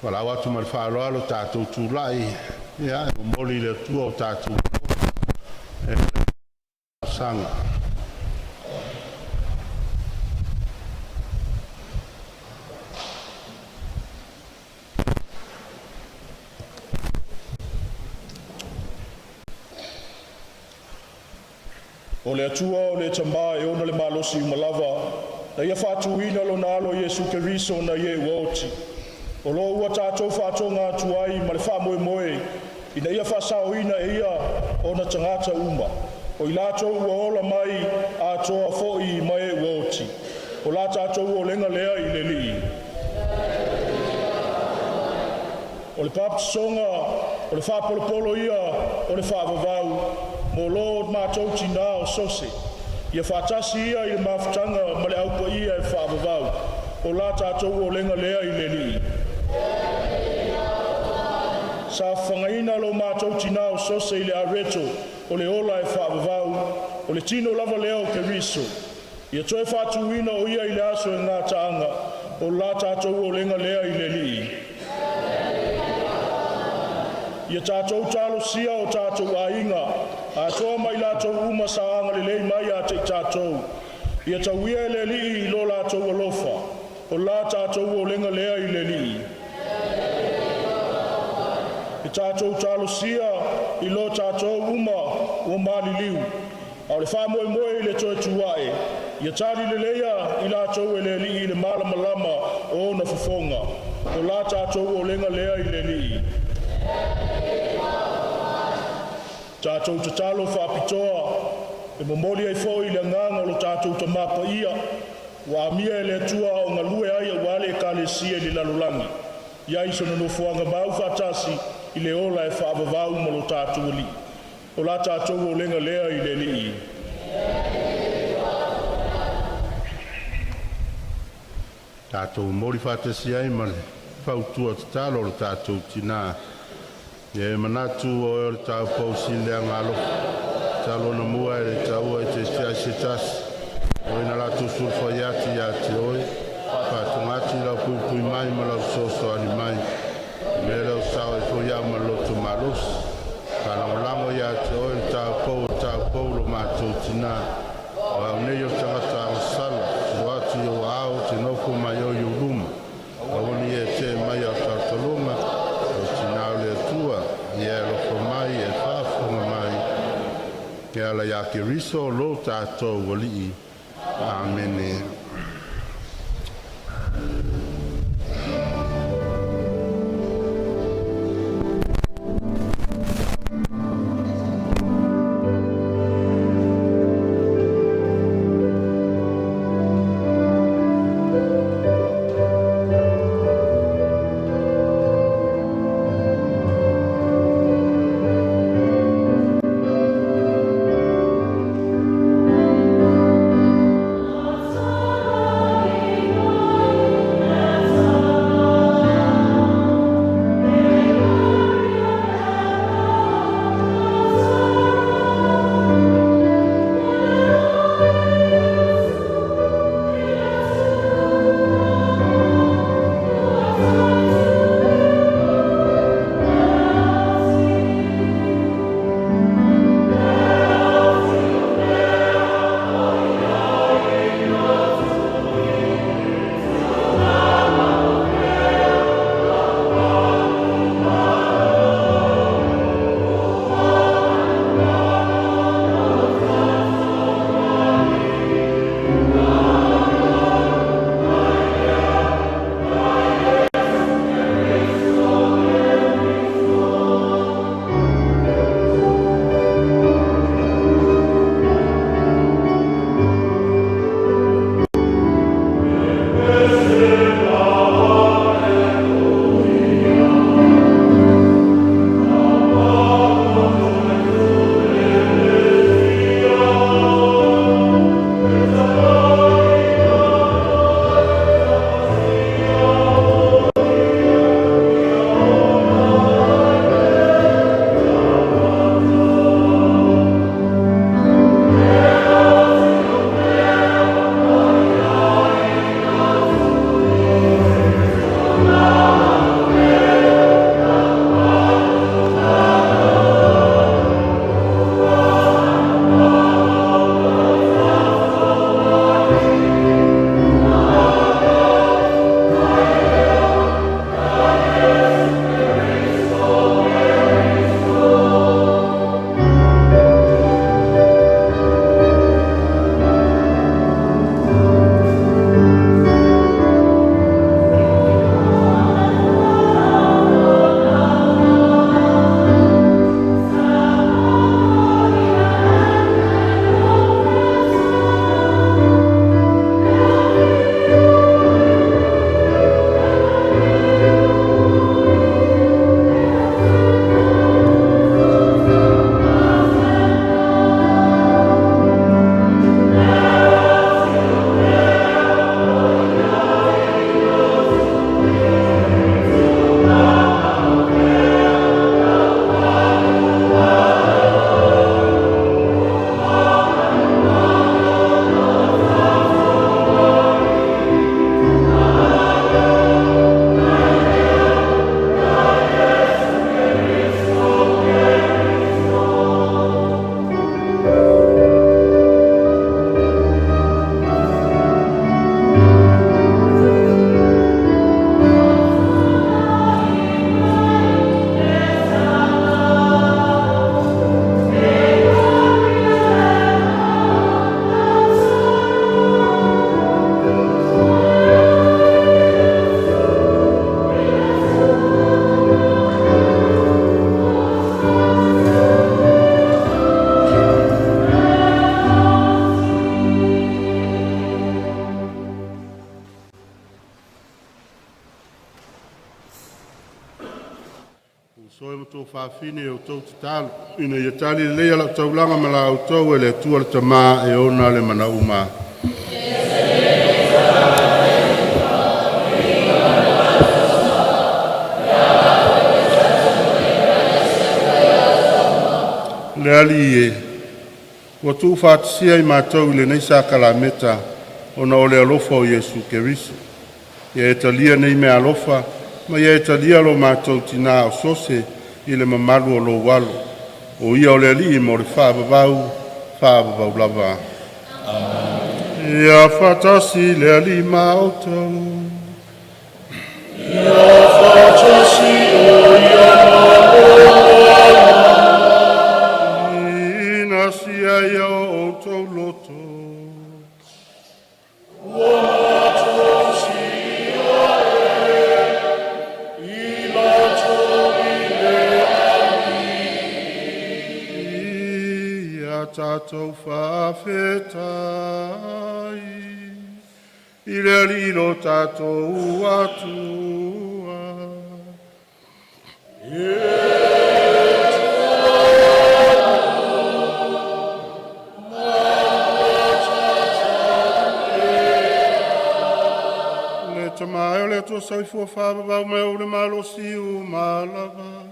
Valaau atu ma le faaaloalo tatou tulai e momoli i le Atua o tatou e talosaga. O le Atua o le Tamā e ona le malosi uma lava, na Ia faatuina Lona Alo Iesu Keriso mai e ua oti, o lo o ua tatou faatoga atu ai ma le faamoemoe, ina ia faasaoina e Ia ona tagata uma, o i latou ua ola mai atoa foi mai e ua oti. O la tatou olega lea i le Alii. O le papatisoga o le faapolopolo ia o le faavavau mo lo matou tinā o Sose, ia faatasi ia i le mafutaga ma le Au Paia e faavavau. O la tatou olega lea i le Alii. Saofafagaina lo matou tinā o Sose i le areto o le ola e faavavau, o le tino lava lea o Keriso, ia toe faatuina o Ia i le aso e gataaga. O la tatou olega lea i le Alii. Ia tatou talosia o tatou aiga, atoa ma i latou uma sa agalelei mai ia te i tatou, ia tauia e le Alii i lo latou alofa. O la tatou olega lea i le Alii. Ia tatou talosia i lo tatou uma ua maliliu, a o le faamoemoe i le toe tu ae, ia tali leleia i latou e le Alii i le malamalama o ona fofoga. O la tatou olega lea i le Alii. Tatou tatalo faapitoa e momoli ai foi le agaga o lo tatou Tama Paia ua amia e le Atua a o galue ai aua le Ekalesia i le lalolagi, ia i sona nofoaga maufaatasi i le ola e faavavau ma lo tatou Alii. O la tatou olega lea i le Alii. Tatou momoli faatasi ai ma le fautua tatalo a lo tatou Tina. Ia e manatu o oe o le taupou sili le Agaalofa, tatalo ona mua e le taua i te tiai se tasi, o e na latou sulufai atu ia te oe, faatuga atu i lau puipui mai ma lau fesoasoani mai. O le mea lea ua sao ai foi au ma le loto malosi, faalagolago ia te oe le taupou o taupou, lo matou tina. O au nei o le tagata agasala e tua atu i ou aao, ou te nofo mai oe i ou luma. Aua ne i e te'e mai au talutaluga, lou Tina o le Atua, ia e alofa mai e faafofoga mai e ala ia Keriso lo tatou Alii. Amene. Soe ma tuafafine e outou tatalo, ina ia tali lelei lau taulaga ma la outou e le Atua le Tamā e ona le manauma. Le Alii e, ua tuufaatasia i matou i lenei sakalameta ona o le alofa o Iesu Keriso. Ia e talia nei meaalofa ma ia e talia lo matou tinā o Sose i le mamalu o lou Alo, o Ia o le Alii mo le faavavau, faavavau lava. Ia faatasi le Alii ma outou. Ina sia ia o outou loto. Ia tatou faafetai i le Alii lo tatou Atua. Le Tama e o le Atua Soifua fa'avavau mai ou le malosi uma lava,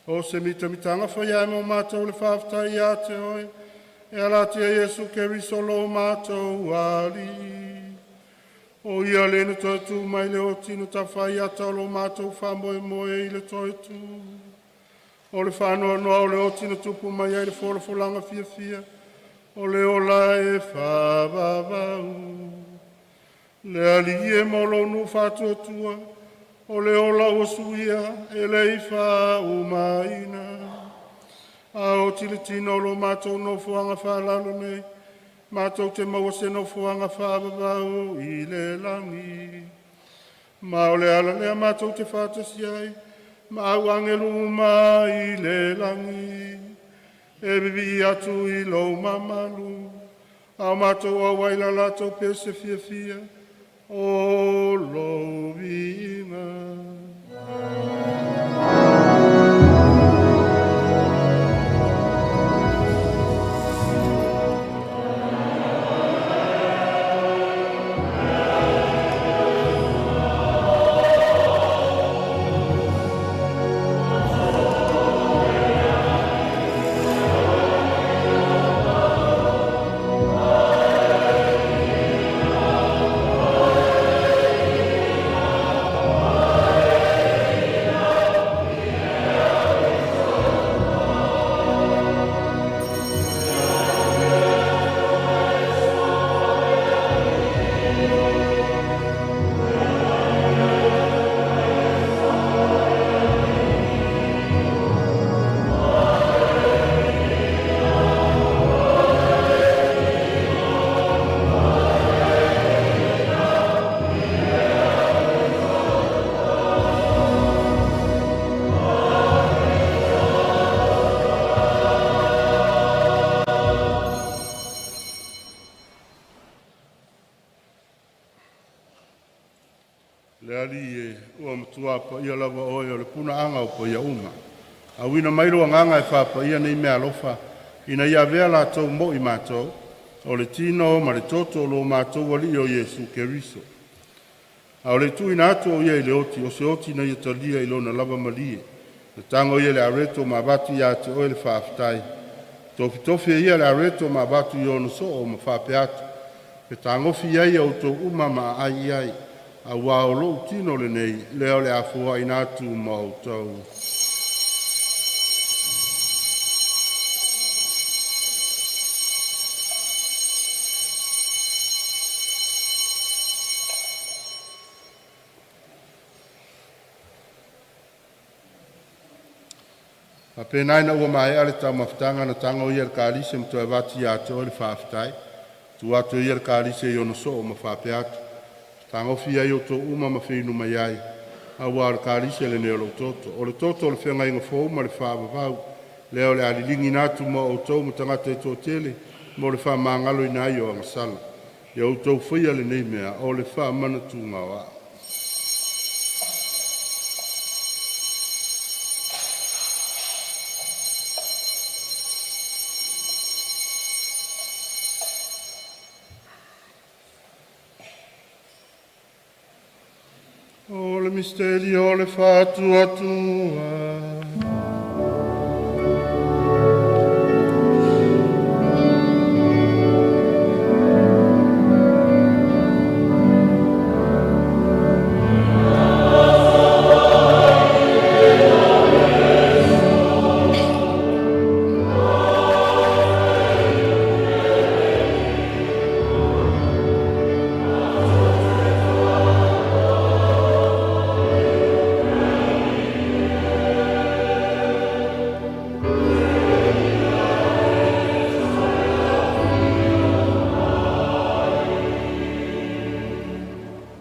o se mitamitaga foi ae mo matou le faafetai ia te Oe, e ala atu ia Iesu Keriso lo matou Alii. O Ia le na toe tu mai le oti na tafa'iata o lo matou faamoemoe i le toe tū. O le faanoanoa o le oti na tupu mai ai le folafolaga fiafia o le ola e faavavau. Le Alii e mo lou Nuu Faatuatua, o le ola ua suia e le i faaumaina. A oti le tino o lo matou nofoaga faalalo nei, matou te maua se nofoaga faavavau i le lagi. Ma o le ala lea matou te faatasi ai ma au agelu uma i le lagi, e vivii atu i lou mamalu, a o matou auai la latou pese fiafia o lou viiga. Le Alii e, ua matua paia lava Oe o le punaaga o paia uma. Auina mai lo Agaga e faapaia nei meaalofa ina ia avea latou mo i matou, o le tino ma le toto o lo matou Alii o Iesu Keriso. A o le i tuuina atu o Ia i le oti, o se oti na Ia talia i Lona lava malie, na tago ia i le areto ma avatu ia te Oe le faafetai, tofitofi e ia le areto ma avatu i ona soo ma faapea atu, “Fetagofi i ai outou uma ma aai i ai, auā o lo'u tino lenei, lea o le a foaina atu mo outou.” Faapena, ina ua maea le taumafataga, na tago ia i le kalise ma toe avatu ia te Oe le faafetai, tuu atu e ia le kalise i ona soo ma faapea atu, “Fetagofi i ai outou uma ma feiinu mai ai, auā o le kalise lenei o lo'u toto. O le toto o le Feagaiga Fou ma le faavavau, lea o le a liligiina atu mo outou ma tagata e toatele mo le faamagaloina ai o agasala. Ia outou faia lenei mea o le faamanatuga o A'u.” O le misteri o le faatuatua.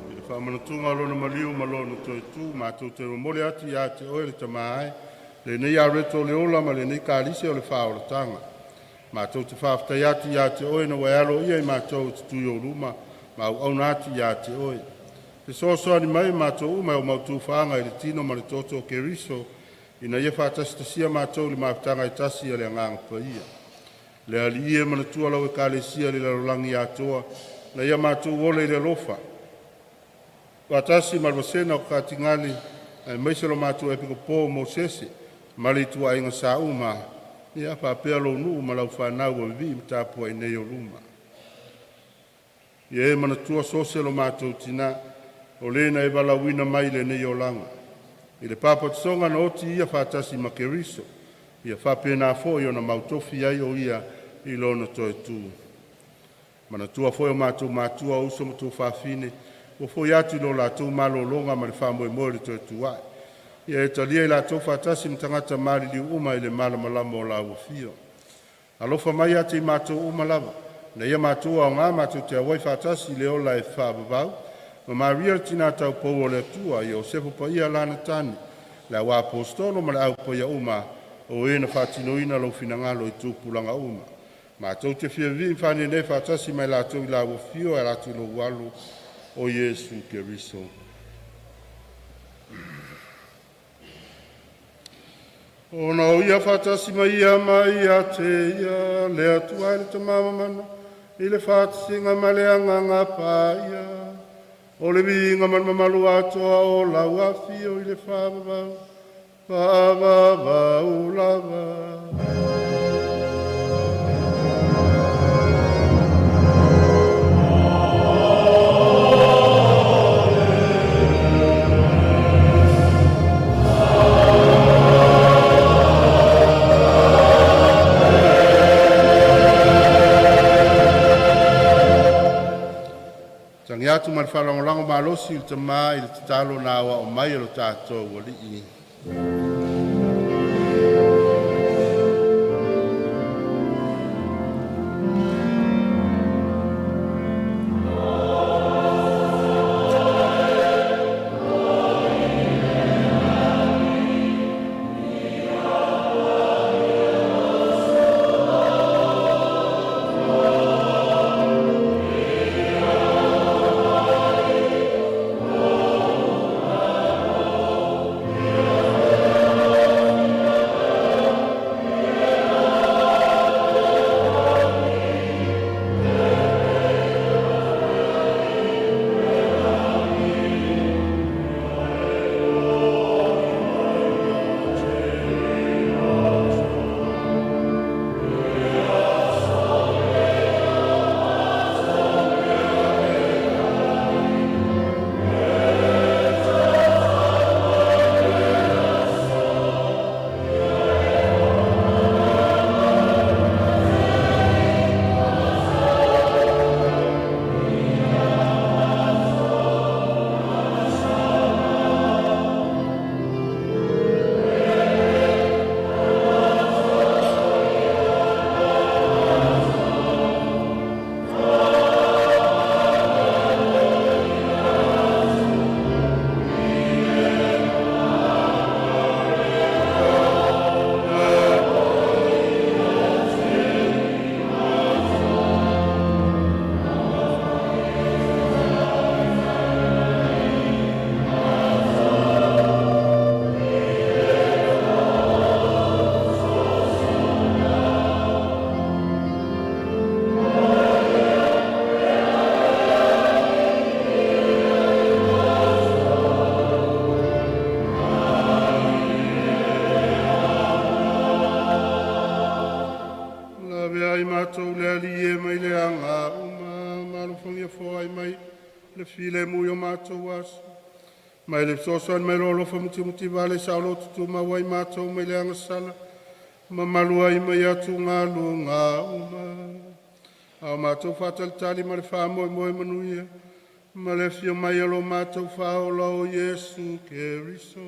I le faamanatuga o Lona maliu ma Lona toe tu, matou te momoli atu ia te Oe le Tama e, lenei areto o le ola ma lenei kalise o le faaolataga. Matou te faafetai atu ia te Oe ina ua e aloaia i matou e te tui i luma ma auauna atu ia te Oe. Fesoasoani mai o matou uma e o faaga i le tino ma le toto o Keriso ina ia faatasitasia matou i le mafutaga e tasi a le Agaga Paia. Le Alii e, manatua lau Ekalesia i le lalolagi atoa, ina ia matou ola i le alofa, faatasi ma le vasega o Katinale aemaise lo matou Epikopo o Mosese ma le ituaiga Sa uma, ia faapea lou nuu ma lau fanau ua vivii ma tapuai nei o luma. Ia e manatua Sose lo matou tina, o le na e valaauina mai i lenei olaga. I le papatisoga na oti ia faatasi ma Keriso, ia faapena foi ona mautofi ai o Ia i Lona toe tu. Manatua foi o matou matua, o uso ma tuafafine ua foi atu i lo latou malologa ma le faamoemoe i le toe tuai. Ia e talia i latou faatasi ma tagata maliliu uma i le malamalama o lau afio. Alofa mai ia te i matou uma lava, ina ia matou aoga matou te auai faatasi i le ola e faavavau, ma Maria le Tina Taupou o le Atua, Iosefa Paia ma lana tane, le auaposeitolo ma le au paia uma o e na faatinoina lou finagalo i tupulaga uma. Matou te fia vivii ma faanenē faatasi ma i latou i Lau Afio e ala atu i lou Alo o Iesu Keriso. Ona o Ia faatasi ma Ia ma ia te Ia, le Atua e le Tama Mamana, i le faatasiga ma le Agaga Paia, o le viiga ma le mamalu atoa o lau afio i le faavavau, faavavau lava. Tagi atu ma le faalagolago malosi i le Tama i le tatalo na aoao mai e lo tatou Alii. alofagia foai mai le filemu i o matou aso, mai le fesoasoani mai o lou alofa mutimutivale saoloto tumau ai matou mai le agasala mamalu ai mai atugaluga uma. A o matou faatalitali ma le faamoemoe manuia ma le afio mai o lo matou Faaola o Iesu Keriso.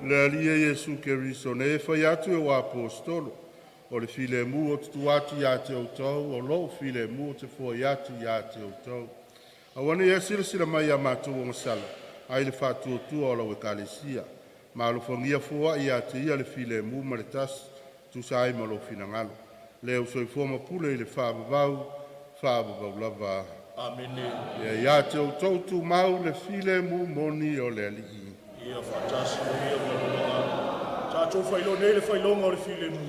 Le Alii e Iesu Keriso na e fai atu i au aposetolo, “O le filemu ou te tuu atu ia te outou, o lou filemu ou te foai atu ia te outou. Aua ne i e silasila mai ia matou ogasala, ae i le faatuatua o lau Ekalesia. Ma alofagia foai ia te ia le filemu ma le tasi, e tusa ai ma lou finagalo, le ua soifua ma pule i le faavavau, faavavau lava. Amene. Ia ia te outou tumau le filemu moni o le Alii. Ia faatasi ma ia ma lou agaga. Tatou faailoa nei le faailoga o le filemu.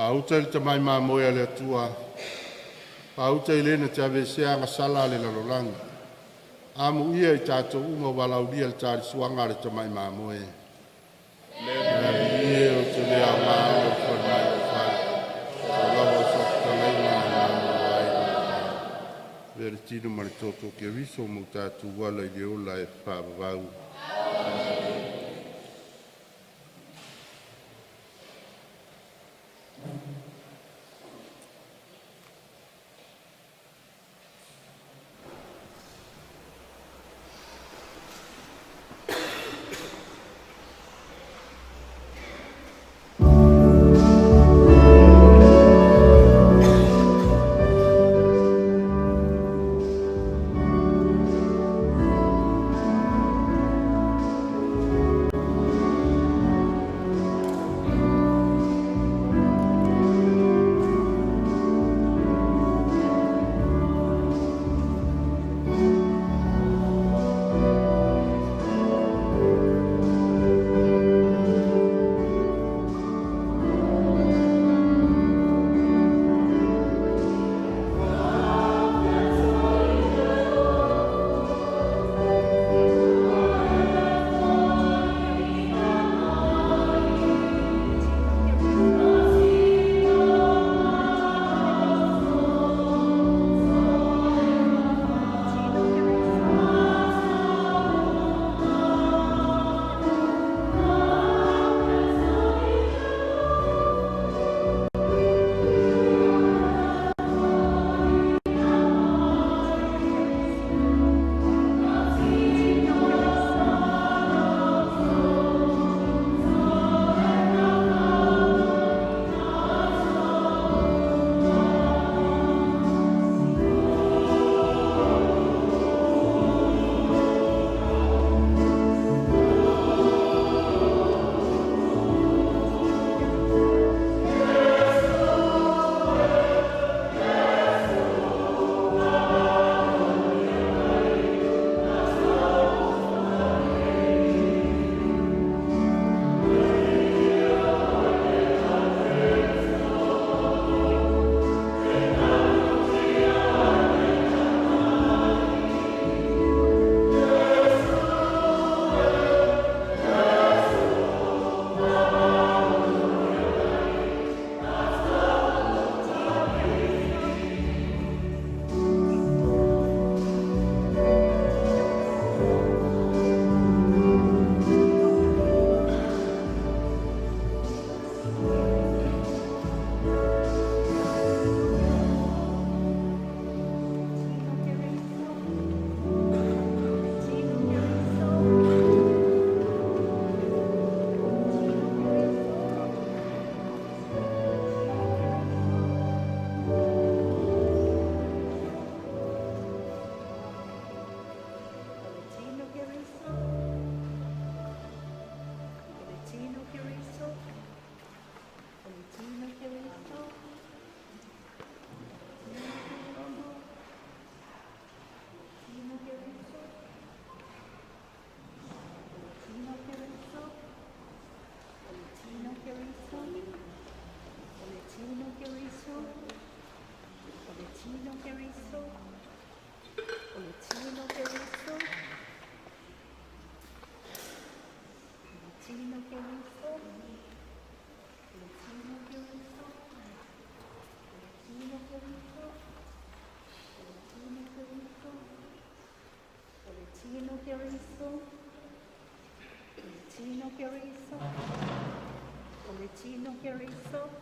Fāuta i le tamai mamoe a le Atua, fāuta i le na te aveesea agasala a le lalolagi. Amuia i tatou uma ua valaaulia i le tali suaga a le tamai mamoe. Le Alii e, ou te le aoga e ofo mai i lou fale, sau lava o sau fetalaiga e maua ai lou fale. Avea le tino ma le toto o Keriso ma o tatou ala i le ola e faavavau. Keriso.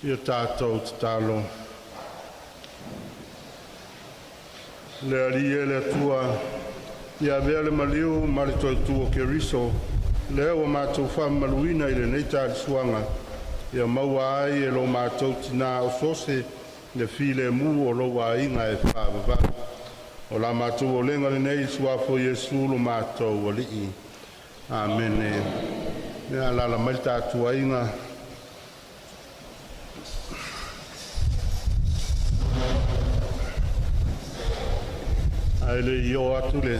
Ia tatou tatalo. Le Alii e le Atua, ia avea le maliu ma le toe tu o Keriso, lea ua matou faamamaluina i lenei talisuaga, ia maua ai e lo matou tinā osese le filemu o lou aiga e faavavau. O la matou olega lenei i le suafa o Iesu lo matou Alii. Amene. Ia alaala mai le tatou aiga ae le i oo atu le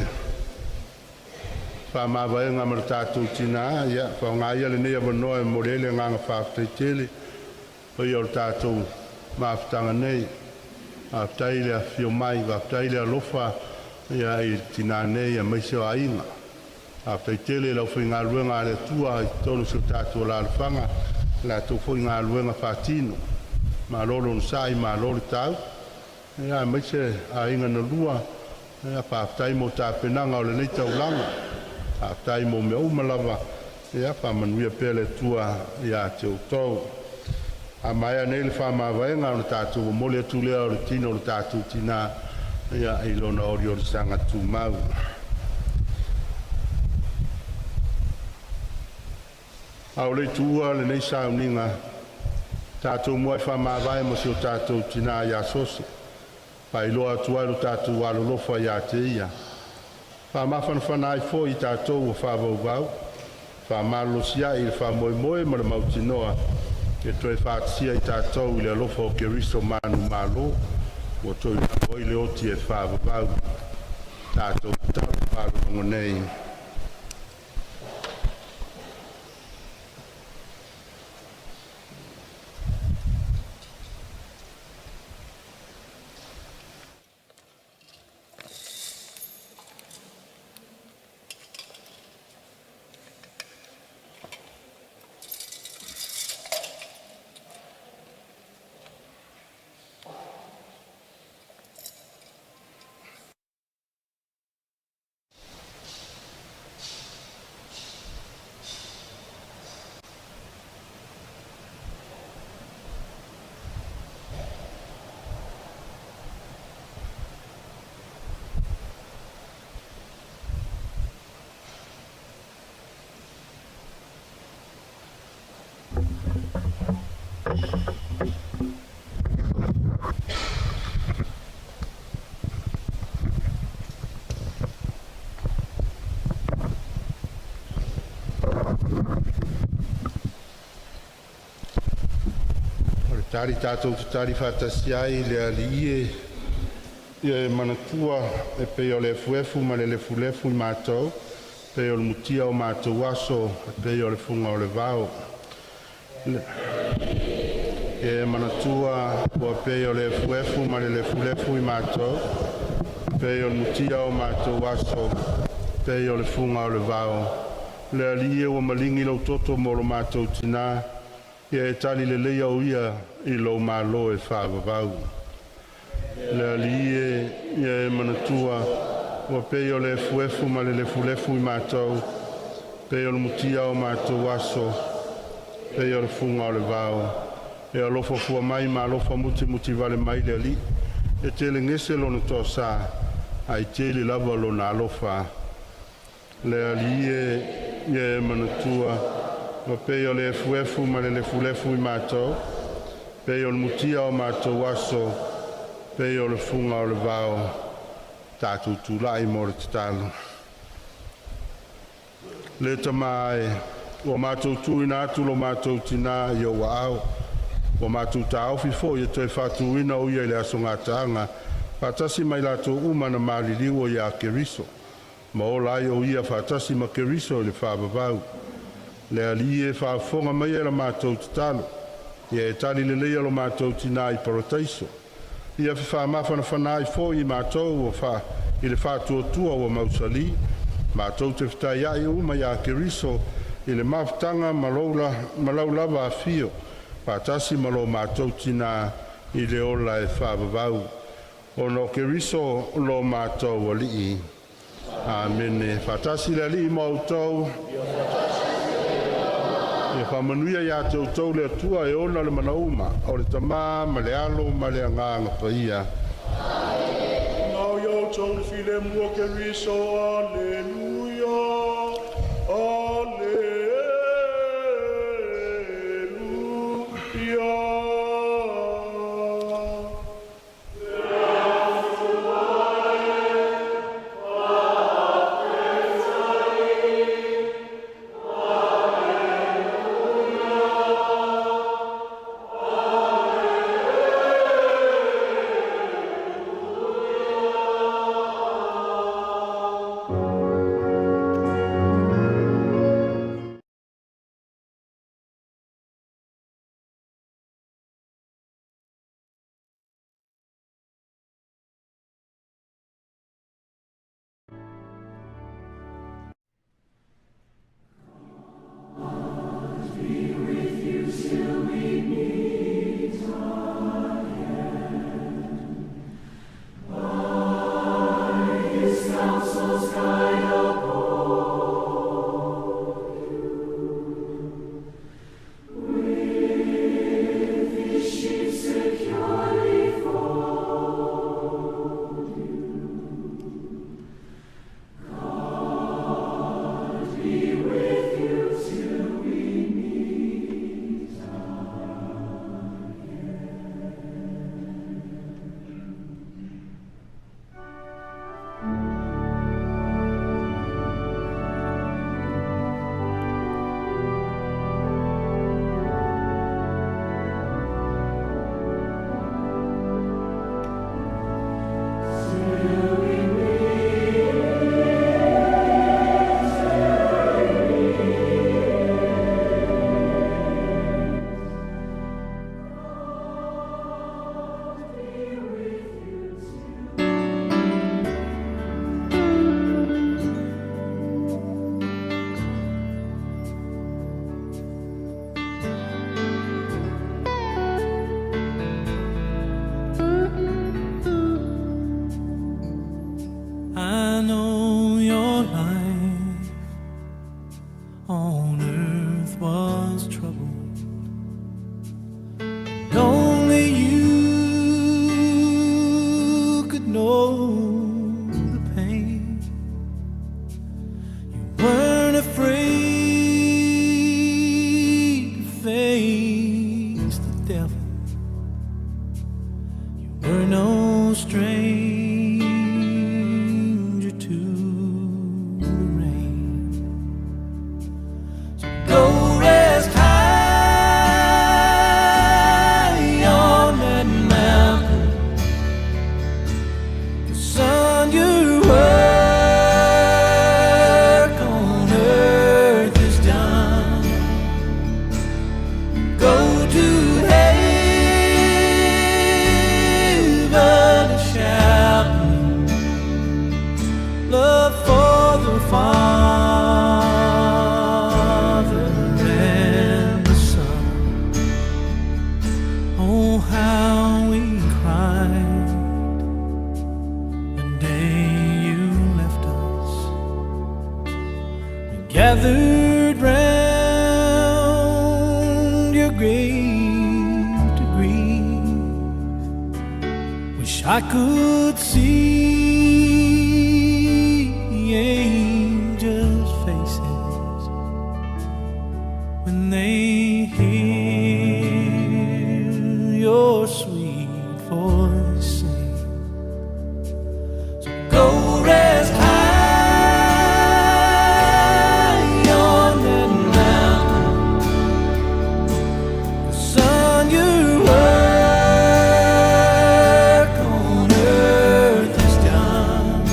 faamavaega ma le tatou tina, ia faaaoga ia lenei avanoa e momoli ai le agaga faafetai tele i le paia o le tatou mafutaga nei. Faafetai le afifio mai, faafetai le alofa i le tina nei aemaise o aiga. Faafetai tele i le aufaigaluega a le Atua i totonu o si o tatou alaalafaga i la latou foi galuega faatino. Malo le onosai malo le tau, aemaise aiga na lua, faafetai mo tapenaga o lenei taulaga, faafetai mo mea uma lava. Ia faamanuia pea le Atua ia te outou. A maea nei le faamavaega ona tatou momoli atu lea o le tino o le tatou tinã i lona oliolisaga tumau. A o le i tuua lenei sauniga, tatou muai faamavae mo si o tatou tina ia Sose e faailoa atu ai lo tatou alolofa ia te ia, faamafanafana ai foi i tatou ua faavauvau, faamalosiai i le faamoemoe ma le mautinoa e toe faatasia i tatou i le alofa o Keriso manumalo ua toilalo ai le oti e faavavau. Tatou tatalo faalologo nei. O le tali tatou te tali faatasi ai, “Le Alii e, ia e manatua e pei o le efuefu ma le lefulefu i matou, e pei o le mutia o matou aso, e pei o le fuga o le vao.” Ia e manatua ua pei o le efuefu ma le lefulefu i matou, e pei o le mutia o matou aso, e pei o le fuga o le vao. Le Alii e, ua maligi lou toto mo lo matou tina, ia e talileleia o ia i lou Malo e faavavau. Le Alii e, ia e manatua ua pei o le efuefu ma le lefulefu i matou, e pei o le mutia o matou aso, e pei o le fuga o le vao. E alofa fua mai ma alofa mutimutivale mai le Alii, e telegese lona toasa, ae tele lava lona alofa. Le Alii e, ia e manatua ua pei o le efuefu ma le lefulefu i matou, e pei o le mutia o matou aso, e pei o le fuga o le vao. Tatou tulai mo le tatalo. Le Tama e, ua matou tuuina atu lo matou tina i ou aao, ua matou taofi foi e toe faatuina o ia i le aso gataaga faatasi ma i latou uma na maliliu o ia Keriso ma ola ai o ia faatasi ma Keriso i le faavavau. Le Alii e, faafofoga maia la matou tatalo, ia e talileleia lo matou tina i Parataiso, ia faamafanafana ai foi i matou ua i le faatuatua ua mausali, matou te fetaiai uma ia Keriso i le mafutaga ma lau lava afio faatasi ma lo matou tina i le ola e faavavau. Ona o Keriso lo matou Alii. Amene. Faatasi le Alii ma outou. Ia faamanuia ia te outou le Atua e ona le manauma, o le Tama ma le Alo ma le Agaga Paia. Nau ia outou le filemu o Keriso. Aleluia, Aleluia. I know your life on earth was troubled. And only you could know the pain. You weren't afraid to face the devil. You were no stranger to the rain. So go rest high on that mountain. 'Cause son, your work on earth is done. Go to heaven and shout love for the Father and the Son. Oh, how we cried the day you left us. We gathered round your grave to grieve. Wish I could see angels' faces when they hear your sweet voice sing. So go rest high on that mountain. Son, your work on earth is done.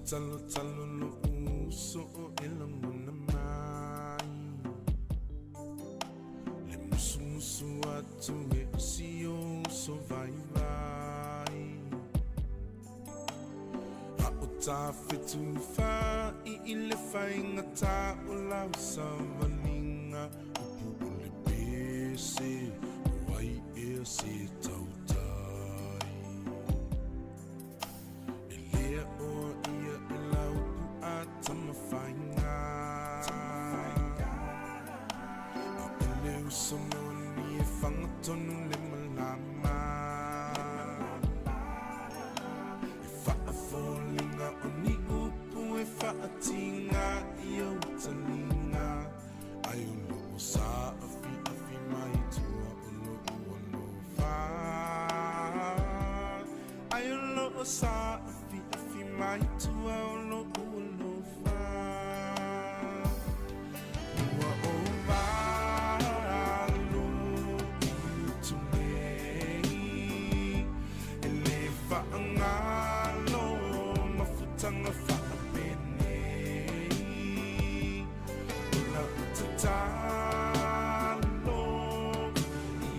Talotalo lo'u uso e lagona mai, Le musumusu atu e o si ou uso vaivai. A o tafetufa'i i le faigata o lau savaliga, Upu o le pese, o ai ea se tautai? E le aʻoa ʻia e la upu a Tamafaiga, ʻAʻole uso moni e fagatonu le malama. E faafoliga o ni upu e faatiga i ou taliga, Ae o lo o saafiafi mai tua o lou alofa. Ae o lo o saafiafi mai tua o lou alofa. Ua ou alu i Utume e le faagalo mafutaga faapenei. O lau tatalo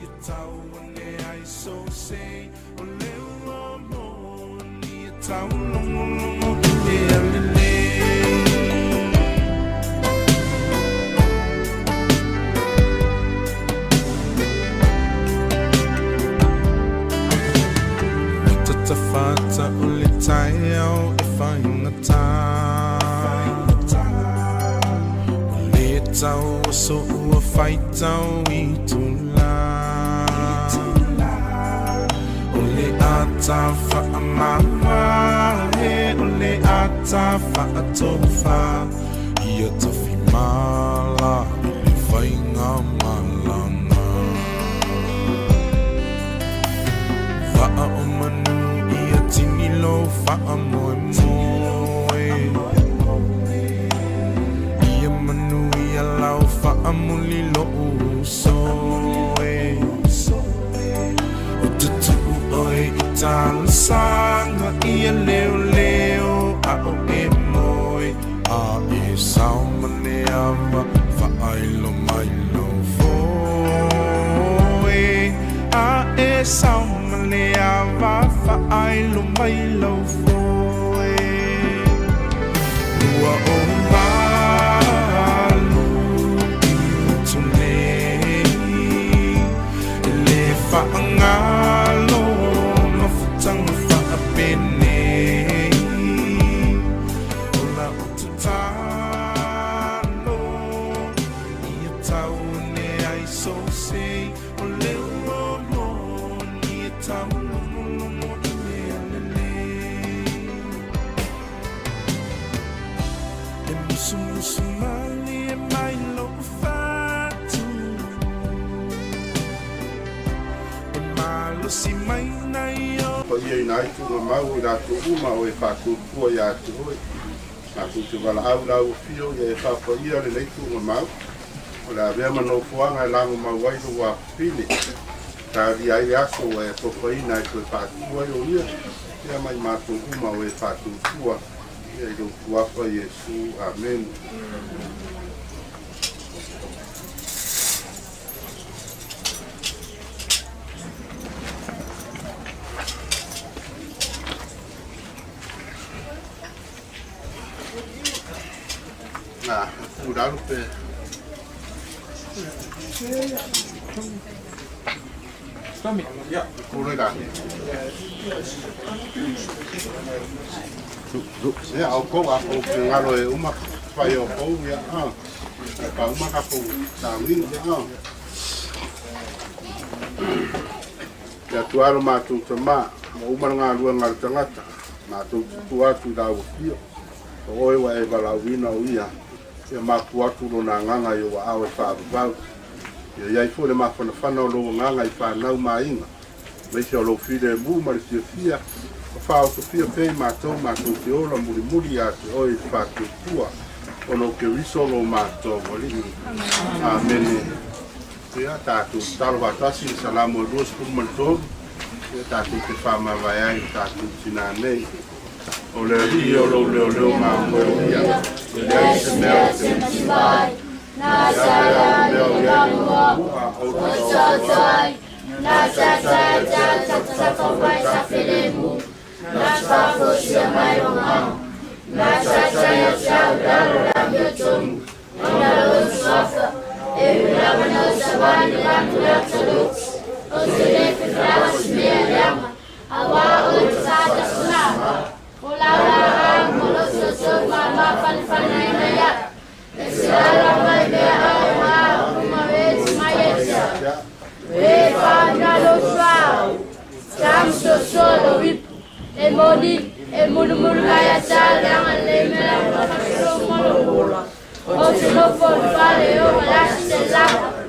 ia tau ane ai sou sei, O le ua moni e taulogologo i le aulelei. Ua tatafata o le taeao e faigata, Ua le tau aso ua faitau itula, O le ata faamamae, o le ata faatofa, Ia tafimala i le faigamalaga. Vaa o manu ia tini lou faamoemoe, Ia manuia lau faamuli lou uso e. Ou te tuu oe i talosaga ia leoleo a o e moe, A e sao ma le ava faailo mai lou foe. A e sao ma le ava faailo mai lou foe. Ua ou alu i Utume e le faagalo mafutaga faapenei. O lau tatalo ia tau ane ai sou sei, O le ua moni e taulogologo i le aulelei. E musumusu malie mai lou fatu, E malosi mai nai o. Paia ina ai tuugamau o i latou uma o e faatuatua ia te oe. Matou te valaau i lau afio ia e faapaia lenei tuugamau, o le avea ma nofoaga e lagomau ai lou afafine, e talia ai le aso ua e atofaina e toe faatu ai o ia, ia ma i matou uma o e faatuatua ia i lou Suafa Iesu. Amene. Na, tu lalo pe. Kore la. Ia, au kou a kou finagalo e uma fai o kou, ia, a. Pa uma ka kou tagiga, ia, a. Ia atu lo matou tamā, ua uma le galuega a le tagata, matou te tua atu i lau afio. O oe ua e valaauina o ia, ia mapu atu lona agaga i ou aao e faavavau. Ia i ai foi le mafanafana o lou agaga i fanau ma aiga, aemaise o lou filemu ma le fiafia, ma faaosofia pea i matou matou te ola mulimuli ia te oe i le faatuatua, ona o Keriso lo matou Alii. Amene. Ia, tatou tatalo faatasi i le Salamo e 23, ia tatou te faamavae ai i le tatou tinā nei. O le alii o lou leoleo mamoe o ia, e leai se mea ou te mativa ai. E a pe a o le mea o i ai le muamu'a, ou te taoto ai.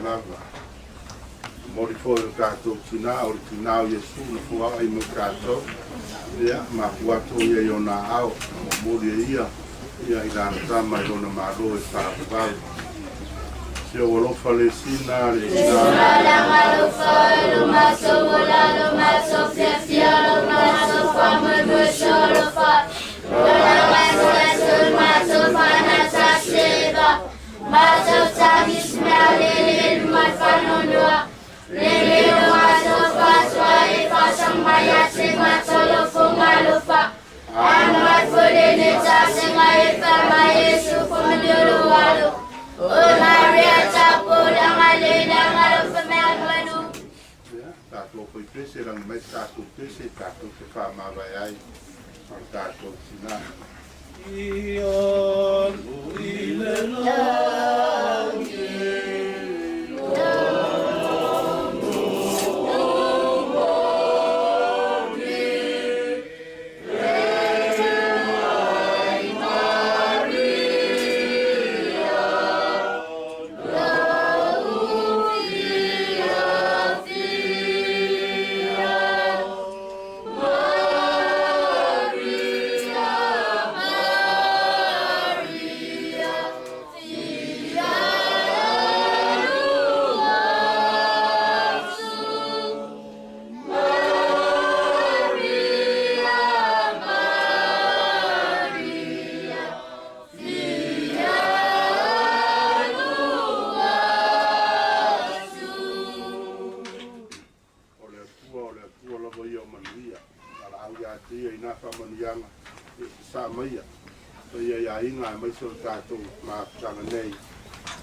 Lava. Momoli foi o tatou tinā, o le tinā o Iesu na fuaai mo tatou. Ia, mafua atu ia i ona aao, momoli e ia, ia i lana tama i lona malo e faavavau. Si ou alofa le sina, le ina. Ia, tatou foi pese, lagi mai se tatou pese, tatou te faamavae ai, o le tatou tinā. O le Atua, o le Atua lava ia o manuia. Valaau ia te ia i na faamanuiaga e sasaa maia. Paia i aiga aemaise o le tatou mafutaga nei.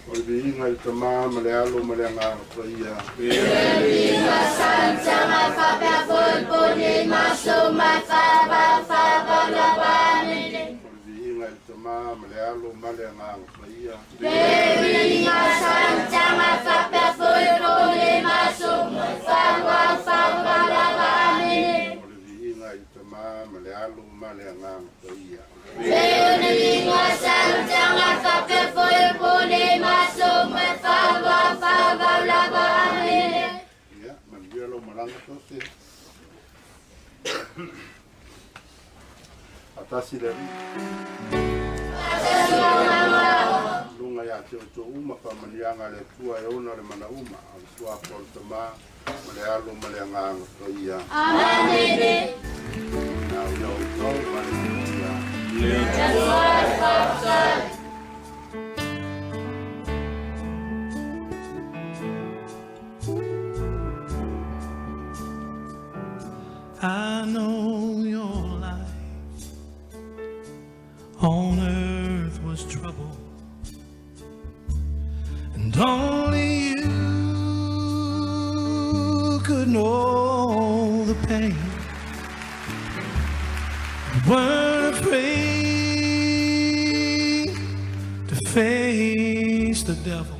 O le viiga i le Tamā ma le Alo ma le Agaga Paia. O le viiga i le Tamā ma le Alo ma le Agaga Paia. O le viiga i le Tamā ma le Alo ma le Agaga Paia. Ia, manuia lau malaga Tosi. Faatasi le Alii. Luga ia te outou uma faamanuiaga a le Atua e ona le mana uma, o le Suafa o le Tamā, ma le Alo ma le Agaga Paia. Na o ia outou ma le manuia. I know your life on earth was trouble, and only you could know the pain. You weren't afraid to face the devil.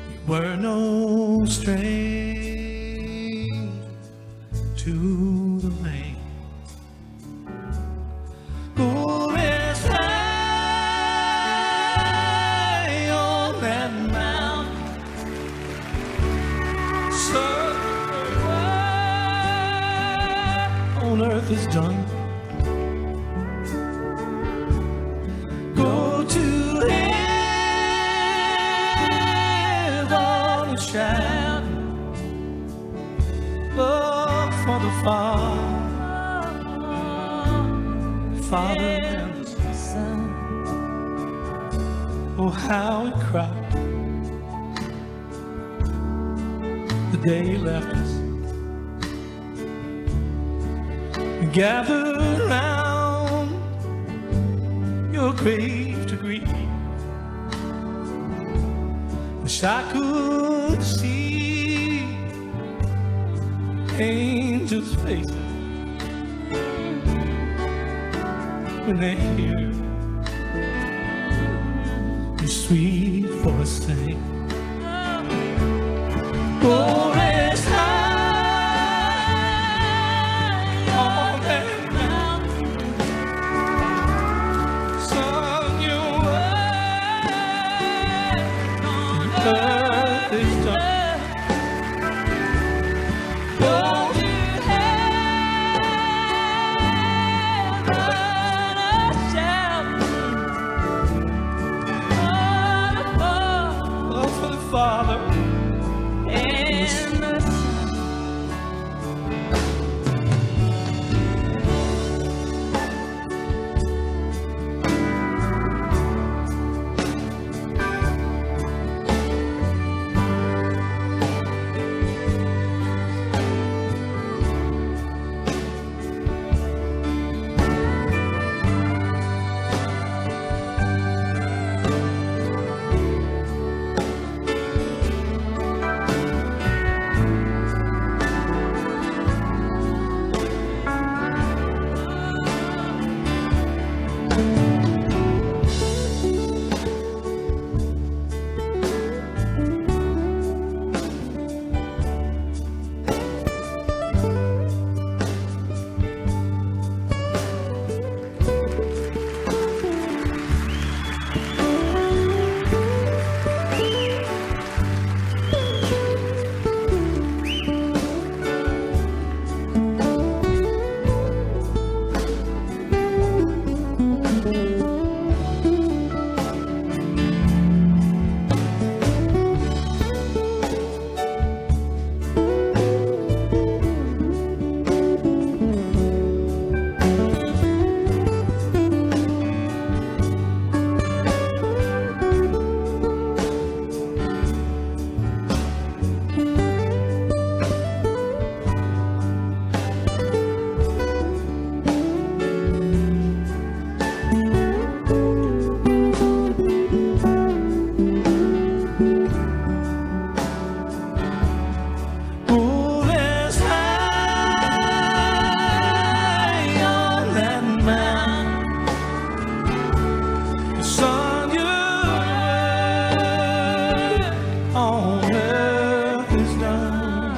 You were no stranger to the rain. Go rest high on that mountain. So what on earth is done. Go to heaven and shout. Father and the Son. Oh, how we cried the day you left us. We gathered round your grave to grieve. Wish I could see angels' faces when they hear your sweet voice sing. Glorious high on that mountain, sung your word on earth is done. Go to heaven, I shall be. Oh, for the Father and the Son. Glorious high on that mountain, sun your word on earth is done.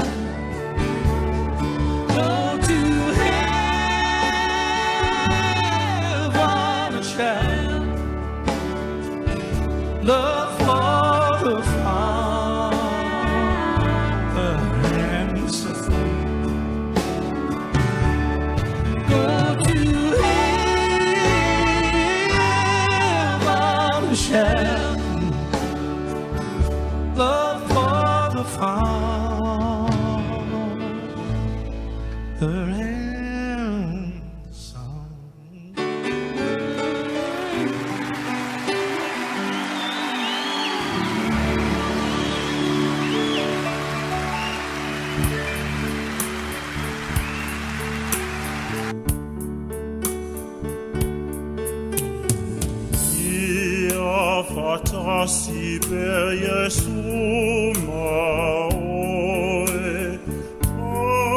Go to heaven and shout love for the Father and the Son. Go to heaven and shout love for the Father and the Son. Ia fatasi per Iesu ma oe,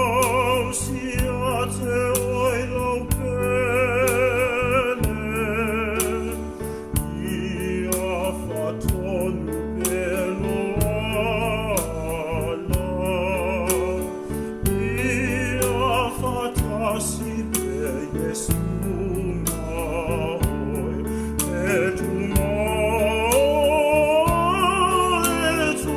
tausia te oi lau pele. Ia fatonu pelo ala. Ia fatasi per Iesu ma oe, et tu ma, et tu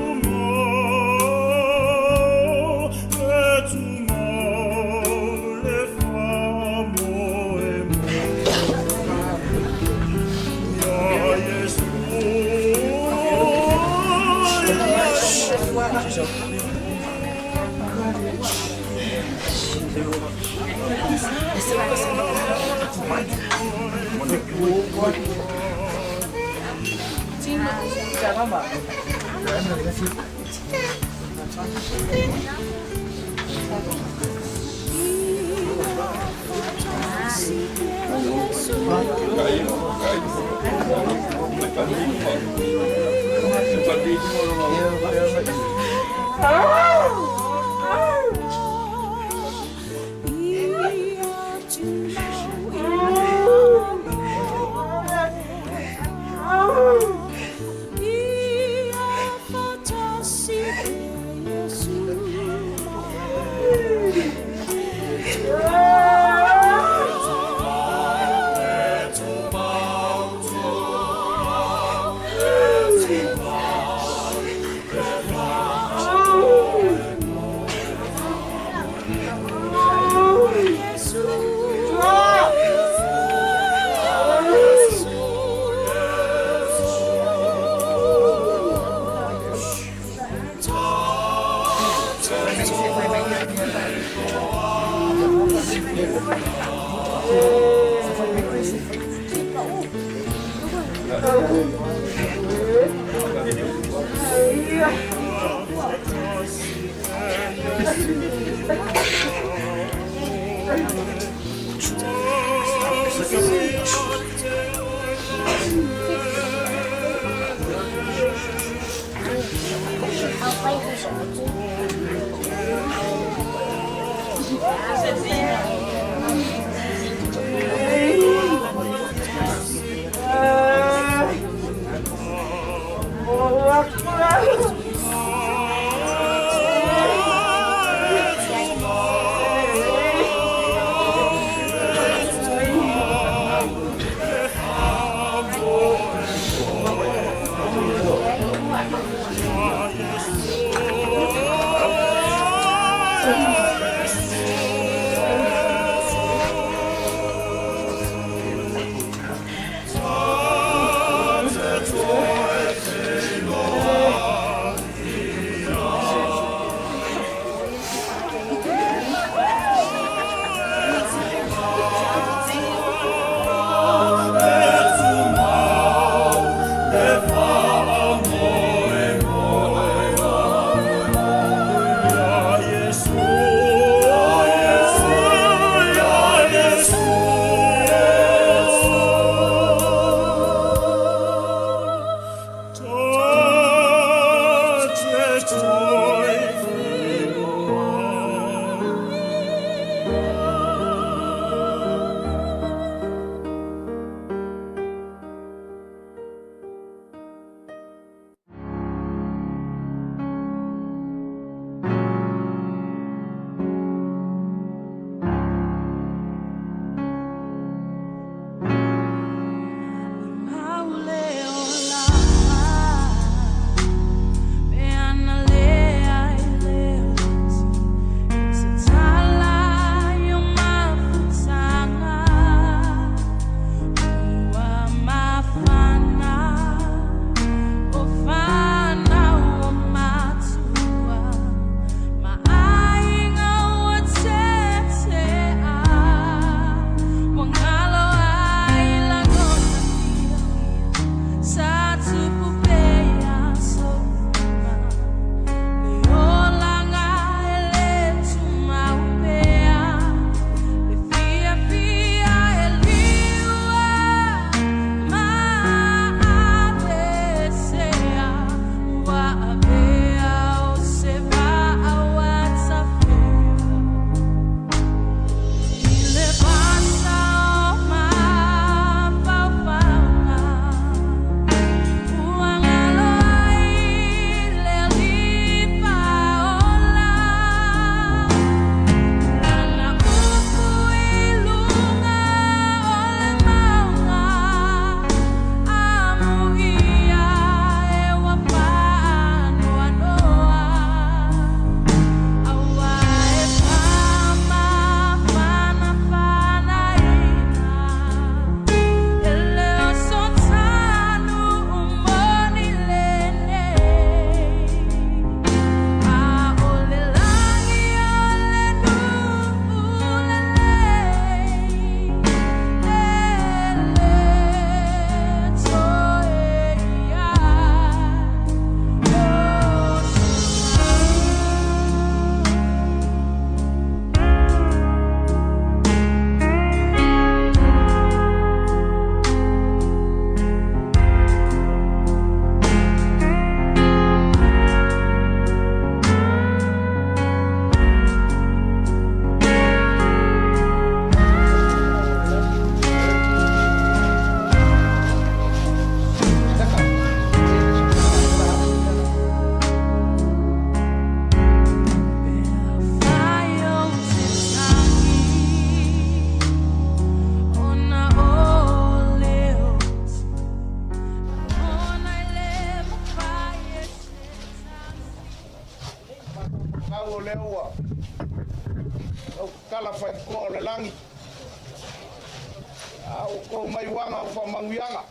Kou maiuaga o faamanuiaga.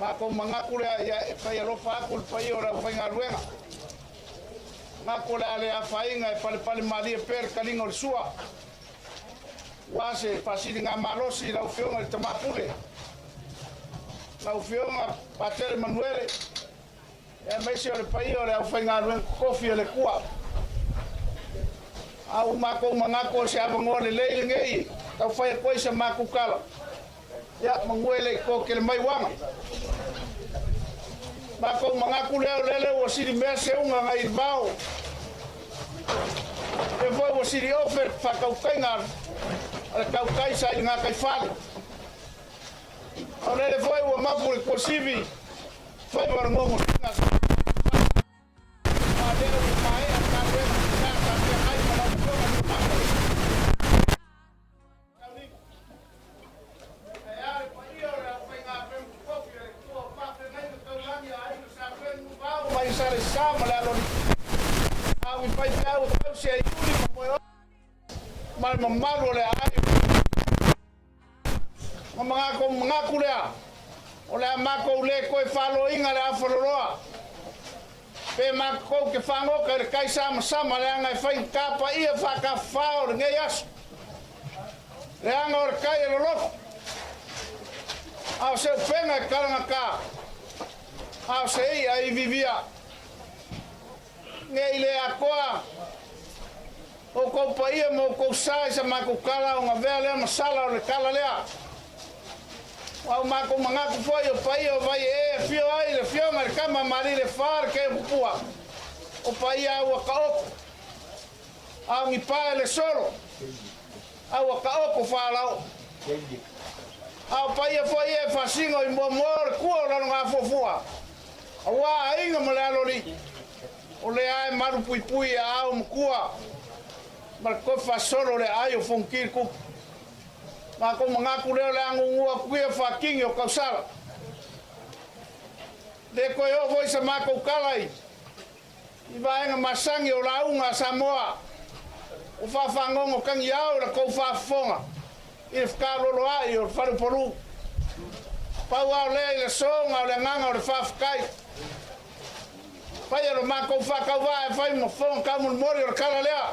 Matou manatu lea ia e fai alofa atu i le paia o le aufaigaluega. Manatu o le a le afaina e palepale malie pea le taliga o le sua. Aua se faasiligamalosi i lau Afioga i le Tama Pule, lau Afioga Patele Manuele, aemaise o le paia o le aufaigaluega totofi a le Atua. A ua matou manatu o se avanoa lelei lenei e tau fai atu ai sa matou tala, ia manu e le i toatele mai uaga. Matou manatu lea o lele ua silimea seuga nai le vao, lea foi ua sili ofe le faatautaiga a le tautai sa i le gataifale. O lele foi ua mapu le tuasivi faiva o le nogosiga sa a lea ua maea le galuega sa feagai ma lau Afioga i le Tamaitai. Ae a le paia o le aufaigaluega totofi a le Atua o faafeagaiga taulagi a Aiga Sa Tuenuvao mai Salesa ma le Aloalii, a o ni faifeau e tausi ai Iuli ma Moeono ma le mamalu o le aai. Ma matou manatu lea, o le a matou le toe faloina le afaloloa, pe matou te fagota i le tai samasama, leaga e faigata paia faatafafao o lenei aso, leaga o le tai e loloto, a o se upega e talagata, a o se i'a e iviivia. Nei le atoa outou paia ma outou sa i sa matou tala, ona avea lea ma sala o le tala lea. Ua matou manatu foi o paia o Vaiee e afio ai le Afioga i le Tama Malilefa le Keopupua, o paia ua taoto, a o ni pae le solo, a ua taoto faalao. A o paia foi e faasino i muamua o le tua o Lalogafuafua, aua aiga ma le aloalii, o lea e malupuipui e aao matua ma le tofi faasolo o le aai o Fonoti le Tupu. Matou manatu lea o le a gugu atu ia faatini o tausala. Le toe oo foi sa matou tala i vaega masani o lauga a Samoa o faafagogo tagiao i la tou faafofoga i le fetaaloloai o le faleupolu. Pau lava o lea i le aso na o le agaga o le faafetai. Faia lo matou faatauvaa e fai ma fofoga taumolimoli o le tala lea.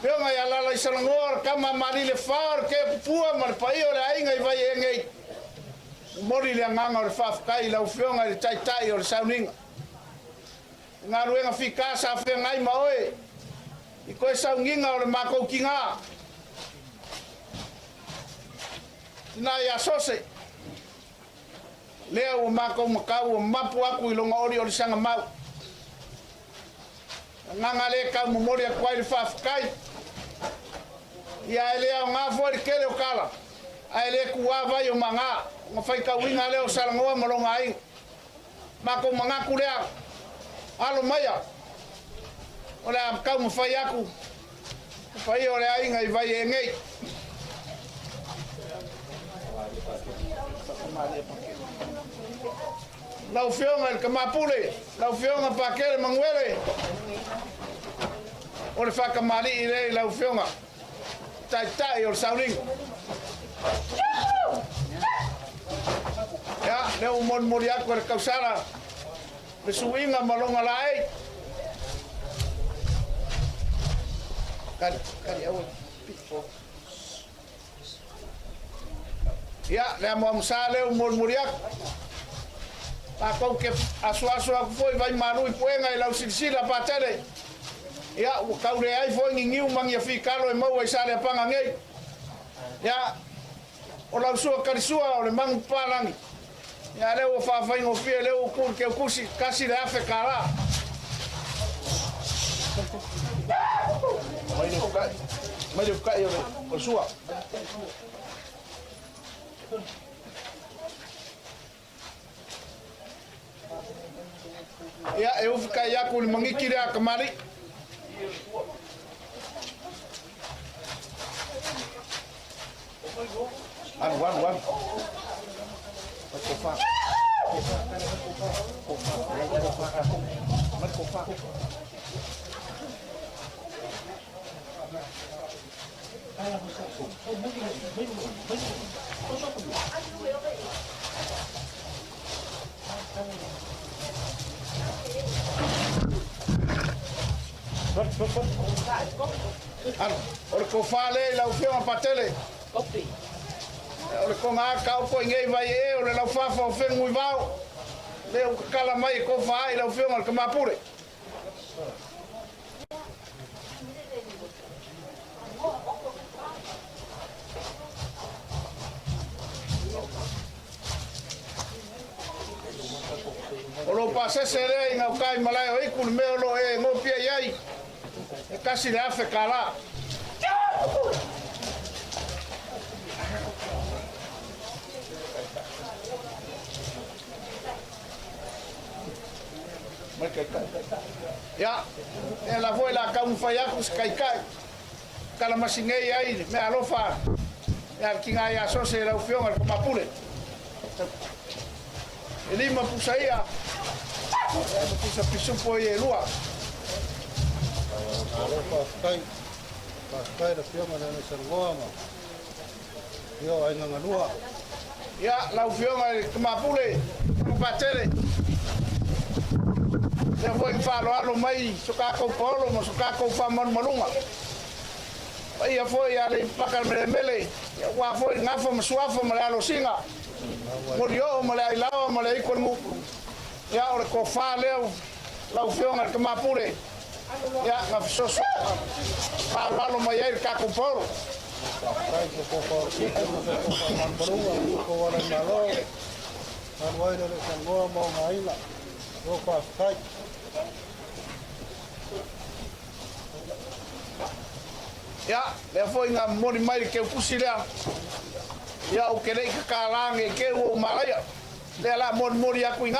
Afioga ia Lalaisalagoa o le tama a Malilefa o le Keopupua ma le paia o le aiga i Vaiee nei. Momoli le agaga o le faafetai i lau Afioga i le Taitai o le sauniga. O galuega fita sa feagai ma oe i toe sauniga o le matou tiga. Tina ia Sose, lea ua matou matau ua mapu atu i lona oliolisaga mau. Agaga lea e tau momoli atu ai le faafetai. Ia e le aoga foi le tele o tala, ae le tuā vai o maga, ona faitauina lea o Salanoa ma lona aiga. Matou manatu lea, alo maia, o le a taumafai atu le paia o le aiga i Vaiee nei. Lau Afioga i le Tama Pule, lau Afioga Pakele Manuele, o le faatamalii lea i lau Afioga, Taitai o le sauniga. Ia, lea ua molimoli atu e le tausala le suiga ma lona laei. Kali, kali, aua. Ia, le amuamusa lea ua molimoli atu. Tatou te asuasu atu foi vaimalu i puega i lau silasila Patele. Ia, ua tau leai foi ni niu ma ni afikalo e maua i Saleapaga nei. Ia, o lau sua kalisua o le manu papalagi. Ia, lea ua faafaigofie lea ua tu i le teutusi, $1,000. Mai le ukai, mai le ukai o le sua. Ia, e ufi kai aku le mangiki lea kamali. Alu, alu, alu. Mai kofa. Kofa, kofa, mai kofa. Alo, o le tofa lea i lau Afioga Patele. O le toga taoto i nei Vaiee o le laufafa o Fenunuivao. Lea ua tatala mai e tofa ai lau Afioga i le Tama Pule. O lou pasese lea i gauta i malae o Iku le mea o lo o e gopia i ai, e $1,000. Ia, e ala foi la taumafai atu se taitai, talamasinei ai le meaalofa ia le tina ia Sose lau Afioga i le Tama Pule. E 5 pusa ia, ma pusa pisupo ia e 2. Malo faafetai. Faafetai le Afioga i le Alaisalanoa ma Afio Aiga Galua. Ia, lau Afioga i le Tama Pule, Tama Patele, lea foi na faaaloalo mai so tatou paolo ma so tatou faamalumaluga. Paia foi ia Aleipaka Melemele, aua foi le gafa ma suafa ma le alosiga, molioo ma le ailaoa ma le aiku o le nuu. Ia, o le tofa lea lau Afioga i le Tama Pule, ia, na fesoasoani faaaloalo mai ai le tatou paolo. Faafetai i so outou faaaloalo ma so outou faamalumaluga ma so outou ala i Malo. Alu ai le Alaisalanoa ma ona aiga. Malo faafetai. Ia, lea foi na momoli mai le keupusi lea. Ia, ou te le i tatala nei te ua ou malaia. Lea la molimoli atu i ina.